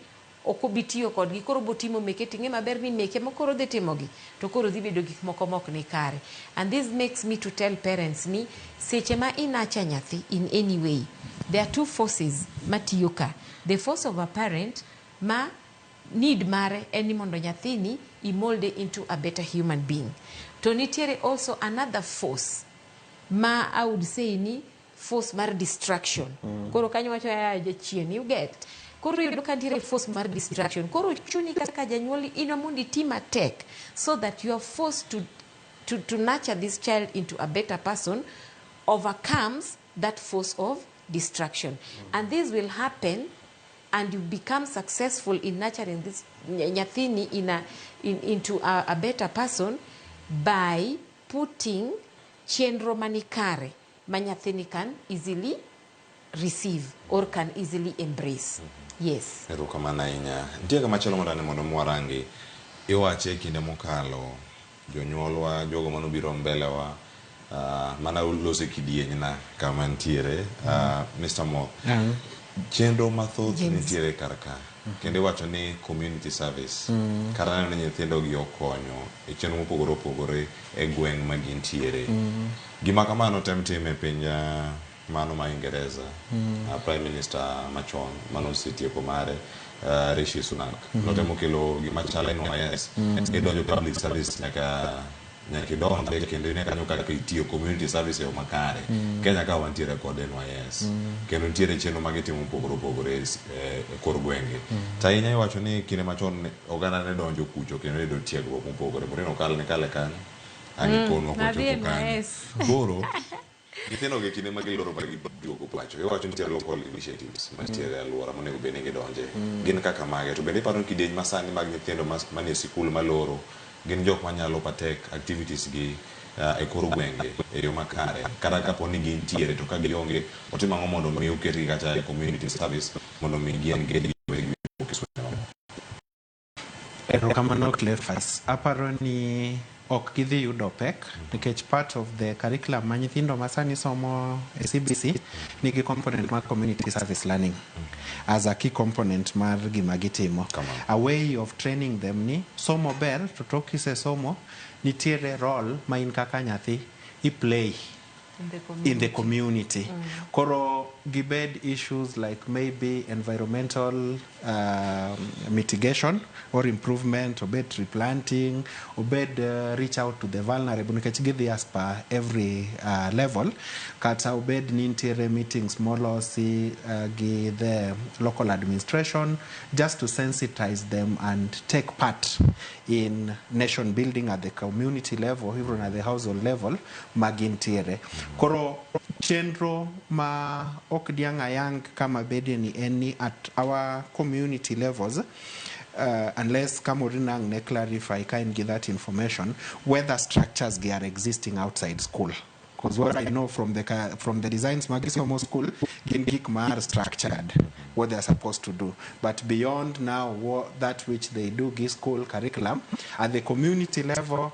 ok obi tiyo kodgi, koro obo timo meke ting'e maber ni meke ma koro dhi timogi, to koro dhi bedo gik moko mok ni kare. And this makes me to tell parents ni seche ma inacha nyathi in any way, there are two forces matiyo ka. The force of a parent ma need mare en ni mondo nyathini imolde into a better human being. To nitiere also another force ma I would say ni force mar distraction. Koro kanyo wacho ya jachien, you get. Koro iyudo ka nitiere force mar distraction. Koro chuni kaka janyuol in mondo iti matek so that you are forced to nurture this child into a better person overcomes that force of destruction. And this will happen and you become successful in nurturing this nyathini into a better person by putting chenro manikare ma nyathini can easily receive or can easily embrace. Yes. Erokamano ahinya. Nitie kamachielo mondo ane mondo mwarangi. Iwache e kinde mokalo jonyuolwa jogo manobiro mbelewa mana loso e kidienyna kama ntiere Mr. Mo. Chenro mathoth James. nitiere kar ka. Kendo iwacho ni community service. Kata neno ni nyithindo gi okonyo e chenro mopogore opogore e gweng' ma gintiere. Gima kamano tem time e piny mano ma Ingereza. Prime Minister machon mano osetieko mare Rishi Sunak. Notemo kelo gima chalo NYS. Idonjo public service nyaka idonje kendo ine kanyo kaka itiyo community service e yo makare. Kenya ka wantiere kod NYS. Kendo nitiere chenro ma gitimo mopogore opogore e kor gwenge. To ahinya iwacho ni kinde machon oganda ne donjo kucho kendo yudo tiegruok mopogore. Maureen okal ne kale kanyo. Ang' ikonwa Nadhi kochopo kanyo. NYS. Koro nyithindo gi kinde ma giloro ba giduogo pacho iwacho nitiere local initiatives mantiere e alwora monego bed ni gidonje. Gin kaka mage to bende iparo ni kidieny masani mag nyithindo manie sikul maloro gin jok manyalo partake activities gi e kor gwenge e yo makare kata kapo ni gintiere to ka gionge otim ang'o mondo mi oketgi kata e community service mondo mi gi engage gi wegi e swenge mamoko. Erokamano Cleophas. Aparo ni ok gidhi yudo pek nikech part of the curriculum ma nyithindo masani somo e CBC nigi component mar community service learning as a key component mar gima gitimo. A way of training them ni somo ber to tok kisesomo nitiere role ma in kaka nyathi i play In the in the community. Koro gibed issues like maybe environmental mitigation or improvement, obed tree planting, obed reach out to the vulnerable, nikech gidhi as per every level, kata obed ni nitiere meetings molosi gi the local administration just to sensitize them and take part in nation building at the community level, even at the household level magintiere. Koro chenro ma ok diang' ayang kama bedie ni en ni at our community levels, unless Kamori ang' ne clarify ka en gi that information, whether structures gi are existing outside school. Because what I know from the designs magisomo school, gin gik ma are structured, what they are supposed to do. But beyond now, what, that which they do gi school curriculum, at the community level,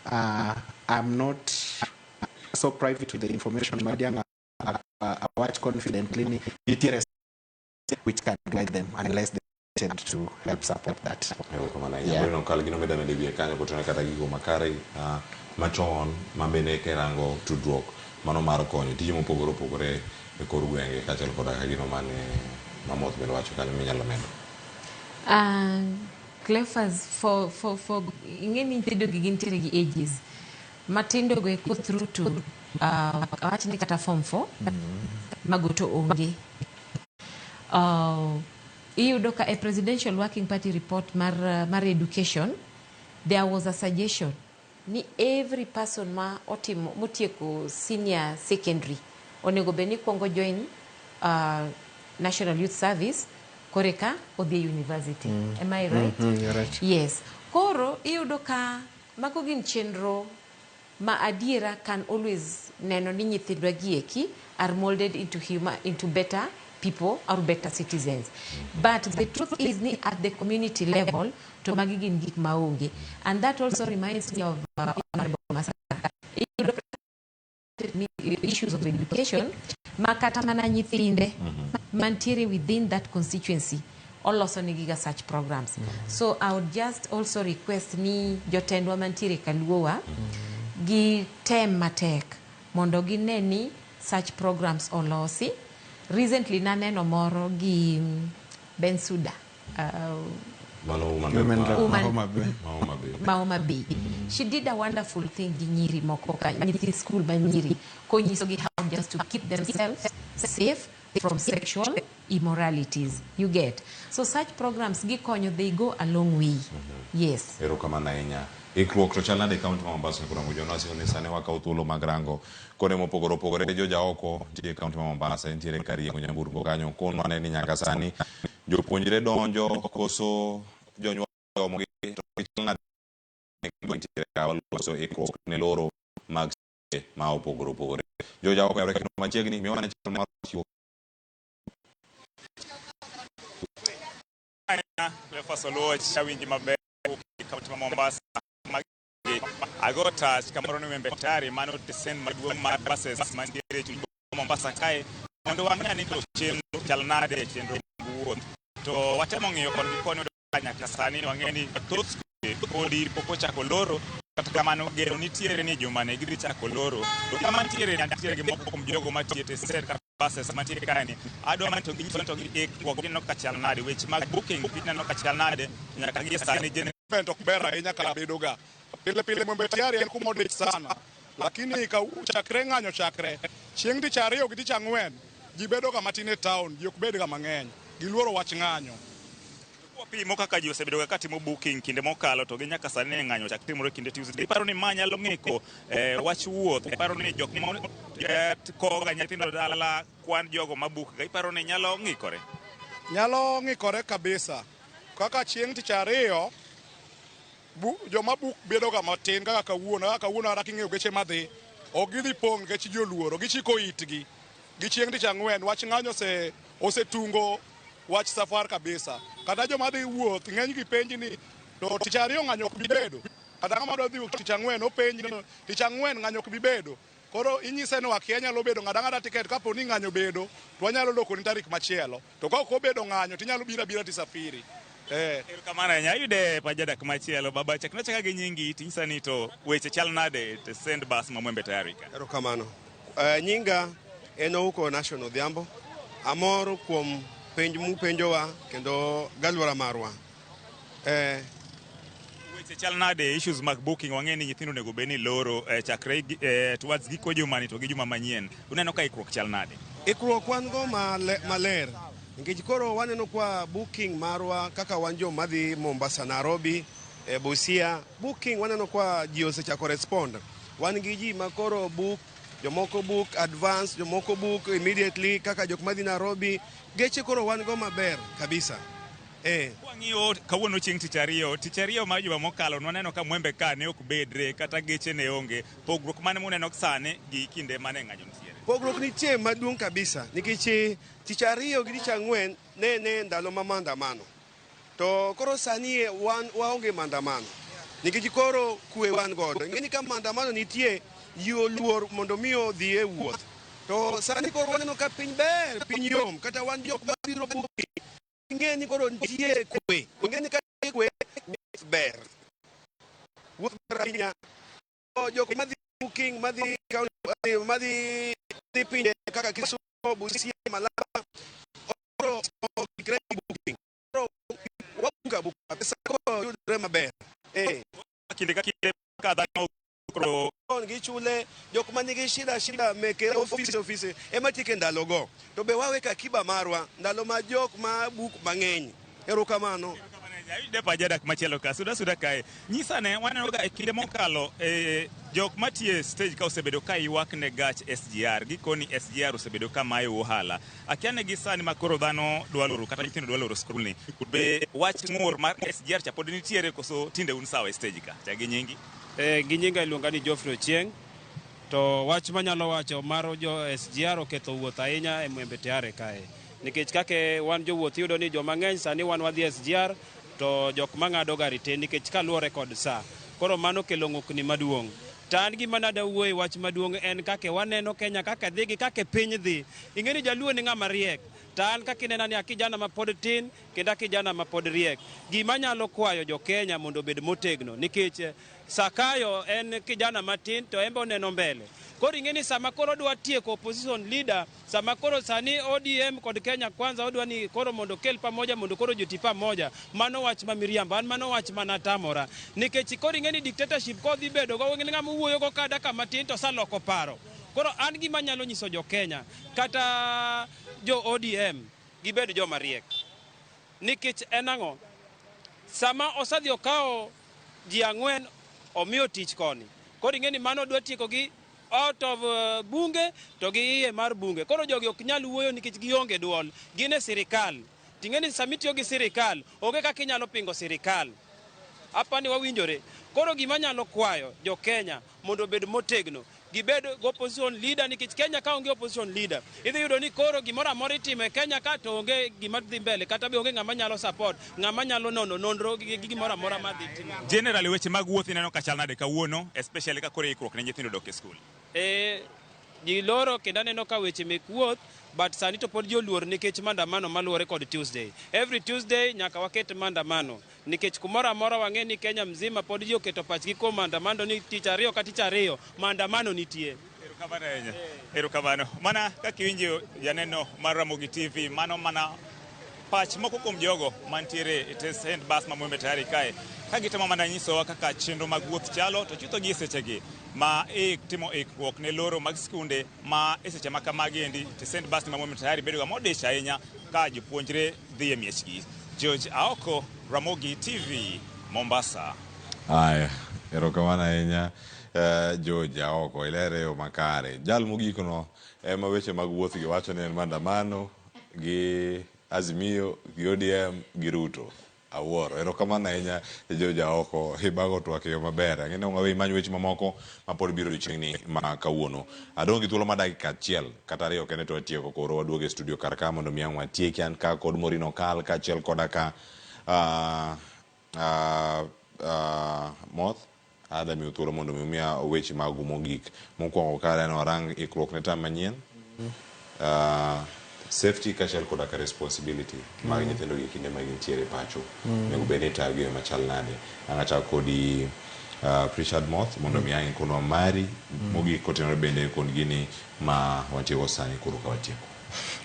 I'm not so privy to the information madiang' awach confidently ni nitiere which can guide them unless they tend to help support that. Erokamano ahinya. Yeah. Maureen okal gino medo medo e wiye kanyo kotenore kata gigo makare machon ma bende kirango tudruok mano mar konyo tije mopogore opogore e kor gwenge kaachiel koda ka gino mane Mamoth bende wacho kanyo minyalo medo. Cleophas, for ing'e ni nyithindo gi gintiere gi ages matindo go eko through to awach ni kata form 4 mago to onge. Iyudo ka e Presidential Working Party report mar education there was a suggestion ni every person ma otimo motieko senior secondary onego bed ni kuongo join National Youth Service koreka odhi e university. Am I right? You're right. Yes. Koro iyudo ka mago gin chenro ma adiera can always neno ni nyithindwa gi eki are molded into better people or better citizens. But the truth is ni at the community level to magi gin gik maonge. And that also reminds me of Honorable Masaka. Iyudo ni issues of education ma kata mana nyithinde mantiere within that constituency oloso negiga such programs. So I would just also request ni jotendwa mantiere kaluowa gi tem matek mondo gine ni such programs olosi. Recently naneno moro gi Bensuda Mano woman Women rep rep Woman- Homa Bay. ma Homa Bay. ma Homa Bay. She did a wonderful thing gi nyiri moko ka nyithi school ma nyiri konyisogi how just to keep themselves safe from sexual immoralities. You get. So such programs gikonyo, they go a long way. Yes. Erokamano ahinya. Ikruok to chal nade e kaunti ma Mombasa kurango Jonas ni sani wakawo thuolo mag rango kuonde mopogore opogore jojaoko nitie e kaunti ma Mombasa nitiere kar yeng'o nyamburko kanyo konwa ne ni nyaka sani jopuonjre donjo koso jonyuol omogi to gichal nade nitiere ka waloso ikruok ne loro mag ma opogore opogore. Jojaoko yawre kendo machiegni miwa ne chal mar chiwo Cleophas Oluoch awinji maber e kaunti ma Mombasa. Ago tach kamoro ni Mwembe Tayari mano tesen maduong' mar buses mantiere e chuny Mombasa kae mondo wang'e ni to chenro chal nade e chenro mag wuoth. To watemo ng'iyo koni gi koni ka nyaka sani wang'e ni thoth skunde podi pok ochako loro kata kamano geno nitiere ni juma ni gidhi chako loro. To kama nitiere nitiere gi moko kuom jogo matiyo e tesen kata buses mantie kae ni adwa mana to ginyiso to gi ikruok gineno ka chal nade weche mag booking gineno ka chal nade nyaka gie sani gen Event ok ber ahinya kaka bedo ga. Pile pile Mwembe Tayari en kuma odich sana. Lakini ka chakre ng'anyo chakre, chieng' tich ariyo gi tich ang'wen, ji bedo ga matin e town, ji ok bed ga mang'eny. Giluoro wach ng'anyo. Wapimo kaka ji osebedo ka timo booking kinde mokalo to gi nyaka sani ne ng'anyo chak timore kinde Tuesday. Iparo ni ma nyalo ng'iko wach wuoth? Iparo ni jok ma koga nyithindo dala kwan jogo ma book ga iparo ni nyalo ng'ikore? Nyalo ng'ikore kabisa. Kaka chieng' tich ariyo, joma book bedo ga matin kaka kawuono. Kaka kawuono kata king'iyo geche madhi, ok gidhi pong' nikech ji oluoro. Gichiko itgi. Gi chieng' tich ang'wen, wach ng'anyo osetungo wach safar kabisa. Kata joma dhi wuoth ng'eny gi penji ni to tich ariyo ng'anyo ok bi bedo. Kata ng'ama dwa dhi wuok tich ang'wen openji ni tich ang'wen ng'anyo ok bi bedo. Koro inyise ni wakia nyalo bedo ng'ada ng'ada tiket kapo ni ng'anyo bedo to wanyalo lokoni tarik machielo. To ka ok obedo ng'anyo tinyalo biro abira tisafiri. Erokamano ahinya. Ayude pa jadak machielo. Baba chakna chaka gi nyingi tinyisa ni to weche chal nade e tesend bas ma Mwembe Tayari ka. Erokamano. Nyinga en Ouko Nation Odhiambo. Amor kuom penj mupenjowa kendo galwora marwa. Weche chal nade issues mag booking wang'e ni nyithindo onego bed ni loro chakre towards giko juma ni to gi juma manyien. Uneno ka ikruok chal nade? Ikruok wan go maler nikech koro waneno kwa booking marwa kaka wan joma dhi Mombasa, Nairobi, Busia, booking waneno kwa ji osechako respond. Wan gi ji ma koro book, jomoko book advance, jomoko book immediately kaka jok madhi Nairobi. Geche koro wan go maber kabisa. Wang'iyo kawuono chieng' tich ariyo, tich ariyo mar juma mokalo nwaneno ka Mwembe ka ne ok bedre kata geche ne onge. Pogruok mane muneno sani gi kinde mane ng'anyo nitiere? Pogruok nitie maduong' kabisa nikech tich ariyo gi tich ang'wen ne ndalo ma maandamano. To koro sani wan waonge maandamano nikech koro kwe wan godo. Ing'e ni ka maandamano nitie ji oluor mondo mi odhi e wuoth. To sani koro waneno ka piny ber, piny yom kata wan jok mabiro booking ing'e ni koro nitie kwe. Ing'e ni ka nitie kwe wuoth ber. Wuoth ber ahinya. Jok madhi booking madhi madhi pinje kaka Kisumu, Busia, Malaba koro okikre gi booking. Koro wabuka buka pesa koro yudore maber. Kinde ka kinde ka dhano koro gichule jok manigi shida meke ofise ema tieke ndalogo. To be waweka akiba marwa ndalo ma jok ma book mang'eny. Erokamano. Ayude pa jadak machielo ka suda suda kae. Nyisa ne waneno ga e kinde mokalo jok matiyo e stage ka osebedo ka ywak ne gach SGR gikoni SGR osebedo ka mayo ohala. Akia ne gi sani ma koro dhano dwa loro kata nyithindo dwa loro skul ni. Be wach ng'ur mar SGR cha pod nitiere koso tinde un sawa e stage ka? Chak gi nyingi. Gi nyinga iluonga ni Geoffrey Ochieng. To wach manyalo wacho mar jo SGR oketho wuoth ahinya e Mwembe Tayari kae. Nikech kaka wan jowuoth iyudo ni joma ng'eny sani wan wadhi SGR to jok mang'ado gari tin nikech kaluwore kod sa. Koro mano kelo ng'ukni maduong'. To an gima nada wuoye wach maduong' en kaka waneno Kenya kaka dhi gi kaka piny dhi. Ing'e ni jaluo ni ng'ama riek. To an kaka inena ni a kijana ma pod tin kendo a kijana ma pod riek. Gima anyalo kwayo jo Kenya mondo obed motegno nikech Sakayo en kijana matin to en be oneno mbele. Koro ing'e ni sama koro odwa tieko opposition leader, sama koro sani ODM kod Kenya Kwanza odwa ni koro mondo okel pamoja mondo koro joti pamoja, mano wach ma miriambo, an mano wach manatamora. Nikech koro ing'e ni dictatorship kodhi bedo go, ng'ama wuoyo go ka dakika matin to osaloko paro. Koro an gima anyalo nyiso jo Kenya kata jo ODM gibed joma riek. Nikech en ang'o? Sama osedhi okawo ji ang'wen omiyo tich koni. Koro ing'e ni mano dwa tieko gi out of bunge to gi iye mar bunge. Koro jogi ok nyal wuoyo nikech gionge duol, gin e sirikal. Ting'e ni sama itiyo gi sirikal, onge kaka inyalo pingo sirikal. Apani wawinjore. Koro gima anyalo kwayo jo Kenya mondo obed motegno, gibed gi opposition leader nikech Kenya ka onge opposition leader, idhi yudo ni koro gimoro amora itimo e Kenya ka to onge gima dhi mbele kata be onge ng'ama nyalo support, ng'ama nyalo nono nonro gi gimoro amora madhi timo. Generally weche mag wuoth ineno ka chal nade kawuono especially ka koro ikruok ne nyithindo dok e skul? Ji loro kendo aneno ka weche mek wuoth but sani to pod ji oluor nikech maandamano maluwore kod Tuesday. Every Tuesday nyaka waket maandamano nikech kumoro amora wang'e ni Kenya mzima pod ji oketo pachgi kuom maandamano ni tich ariyo ka tich ariyo maandamano nitie. Erokamano ahinya. Erokamano. Mana kaka iwinjo janeno mar Ramogi TV, mano mana pach moko kuom jogo mantiere e tesend bas ma Mwembe Tayari kae ka gitemo mana nyisowa kaka chenro mag wuoth chalo to chutho gi e sechegi ma itimo ikruok ne loro mag skunde ma e seche ma kamagi endi tesend bas ma Mwembe Tayari bedo ga modich ahinya ka jopuonjre dhi e miechgi. George Aoko, Ramogi TV, Mombasa. Aya, erokamano ahinya George Aoko, ilere e yo makare. Jal mogikno ema weche mag wuoth gi wacho ni en maandamano gi Azimio, gi ODM, gi Ruto. Awuoro. Erokamano ahinya George Aoko, ibago twak e yo maber. Ang'e ni wawe imany weche mamoko ma pod biro odiochieng'ni ma kawuono. Adong' gi thuolo mar dakika achiel kata ariyo kende to watieko koro waduogo e studio kar ka mondo mi ang' watieki an ka kod Maureen Okal kaachiel koda ka Moth. Adha miyo thuolo mondo mi umiya weche magu mogik. Mokwongo ka aneno warang ikruok ne term manyien. Safety kaachiel koda ka responsibility mag nyithindo gi kinde ma gintiere pacho. Onego bed ni itayo gi e yo machal nade. Ang' achak kodi Richard Moth mondo mi ang' ikonwa mari mogik kotenore bende kod gini ma watieko sani koro ka watieko.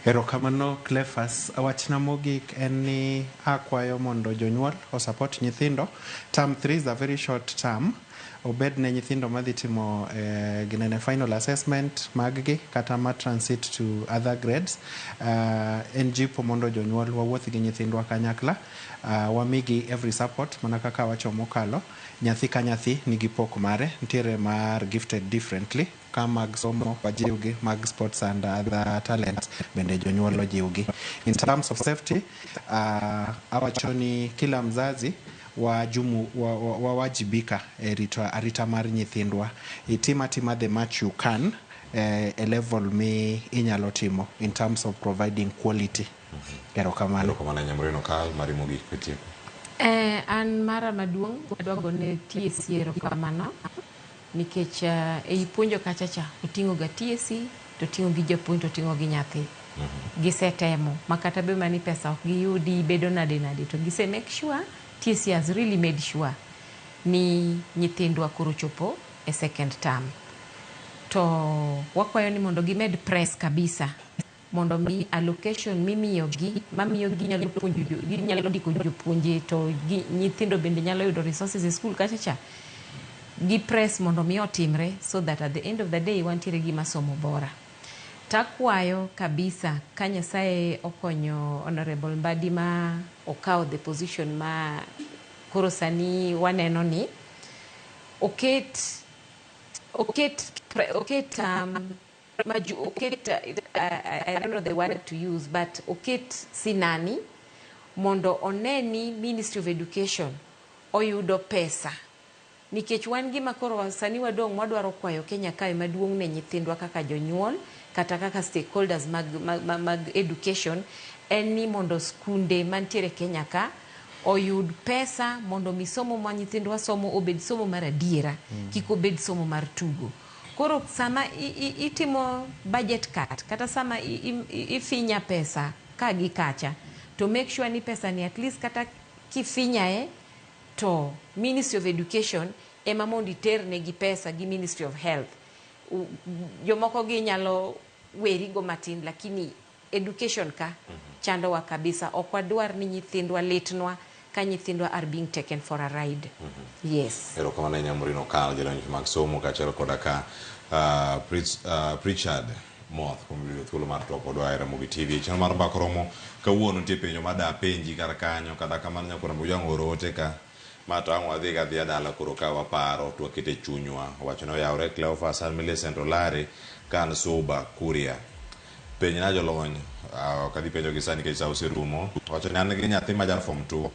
Erokamano Cleophas. Wachna mogik en ni akwayo mondo jonyuol osupport nyithindo. Term 3 is a very short term. Obed ne nyithindo madhi timo ginene final assessment mag gi kata ma transit to other grades. En jipo mondo jonyuol wawuoth gi nyithindwa kanyakla. Wamigi every support mana kaka awacho mokalo. Nyathi ka nyathi nigi pok mare. Nitiere mar gifted differently. Ka mag somo wajiwgi, mag sports and other talents bende jonyuol ojiwgi. In terms of safety, awacho ni kila mzazi wajumu wawajibika e rito arita mar nyithindwa. Itim atima the much you can e level mi inyalo timo in terms of providing quality. Erokamano. Erokamano ahinya Maureen Okal, mari mogik kwetieko. An mara maduong' adwa gone TSC erokamano nikech ei puonjo kacha cha oting'o ga TSC to oting'o gi japuonj to oting'o gi nyathi. Gisetemo ma kata be mani pesa ok giyudi bedo nade nade to gise make sure TSC has really made sure ni nyithindwa koro chopo e second term. To wakwayo ni mondo gimed press kabisa mondo mi allocation mimiyogi mamiyo ginyalo puonjo ginyalo ndiko jopuonje to nyithindo bende nyalo yudo resources e school kacha cha gi press mondo mi otimre so that at the end of the day wantiere gi masomo bora. Takwayo kabisa ka Nyasaye okonyo Honorable Mbadi ma okawo the position ma koro sani waneno ni oket oket oket maju, oket I don't know the word to use but oket sinani mondo one ni Ministry of Education oyudo pesa nikech wan gima koro sani wadong' wadwaro kwayo Kenya kae maduong' ne nyithindwa kaka jonyuol kata kaka stakeholders mag, mag, mag, mag education en ni mondo skunde mantiere Kenya ka oyud pesa mondo mi somo ma nyithindwa somo obed somo mar adiera kik obed somo mar tugo. Koro sama itimo budget cut kata sama ifinya pesa ka gi kacha to make sure ni pesa ni at least kata kifinyae to Ministry of Education ema mondo iternegi pesa gi Ministry of Health. Jomoko gi nyalo werigo matin lakini education ka chandowa kabisa. Ok wadwar ni nyithindwa litnwa ka nyithindwa are being taken for a ride. Yes. Erokamano ahinya Maureen Okal, jalony mag somo kaachiel koda ka Richard Moth kuom yudo thuolo mar twak kodwa e Ramogi TV. Chenro mar Mbaka Romo kawuono nitie penjo ma da penji kar kanyo kata kamano nyaka Ramogi Ojwang' oro ote ka. Ma to ang' wadhi ga adhiya dala koro ka waparo to waketo e chunywa. Owacho ni oyawre Cleophas an Millicent Olari ka an Suba Kuria. Penjna jolony, ah, ok adhi penjo gi sani nikech sa oserumo. Owacho ni an gi nyathi ma ja form 2,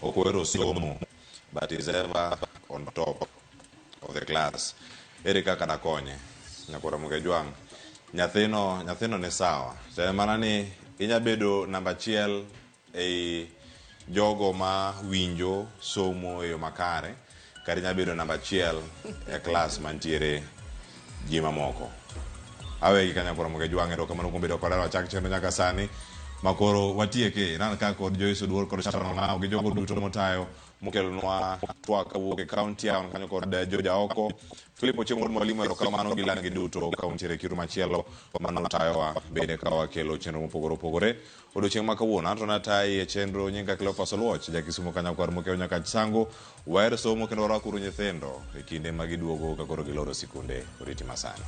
ok ohero somo but is ever on top of the class. Ere kaka dakonye? Nyakwar Ramogi Ajwang', nyathino nyathino ni sawa. To en mana ni inya bedo namba achiel ei jogo ma winjo somo e yo makare kata inya bedo namba achiel e klas mantiere ji mamoko. Awegi kanyo koro Ramogi Ajwang' erokamano kuom bedo koda wachak chenro nyaka sani makoro watieke. Nan ka kod Joyce Oduor kod Sharon Olao gi jogo duto motayo mokelonwa twak kawuok e kaunti an kanyo kod Joja Oko Philip Ochieng' wuod Mwalimu erokamano gi lan gi duto ka untiere e kiru machielo mano tayowa bende ka wakelo chenro mopogore opogore odiochieng' ma kawuono anto natayi e chenro nyinga Cleophas Oluoch jakisumo kanyakwar mokew nyaka Sango waher somo kendo warwakuru nyithindo e kinde ma giduogo ka koro giloro sikunde oriti masani.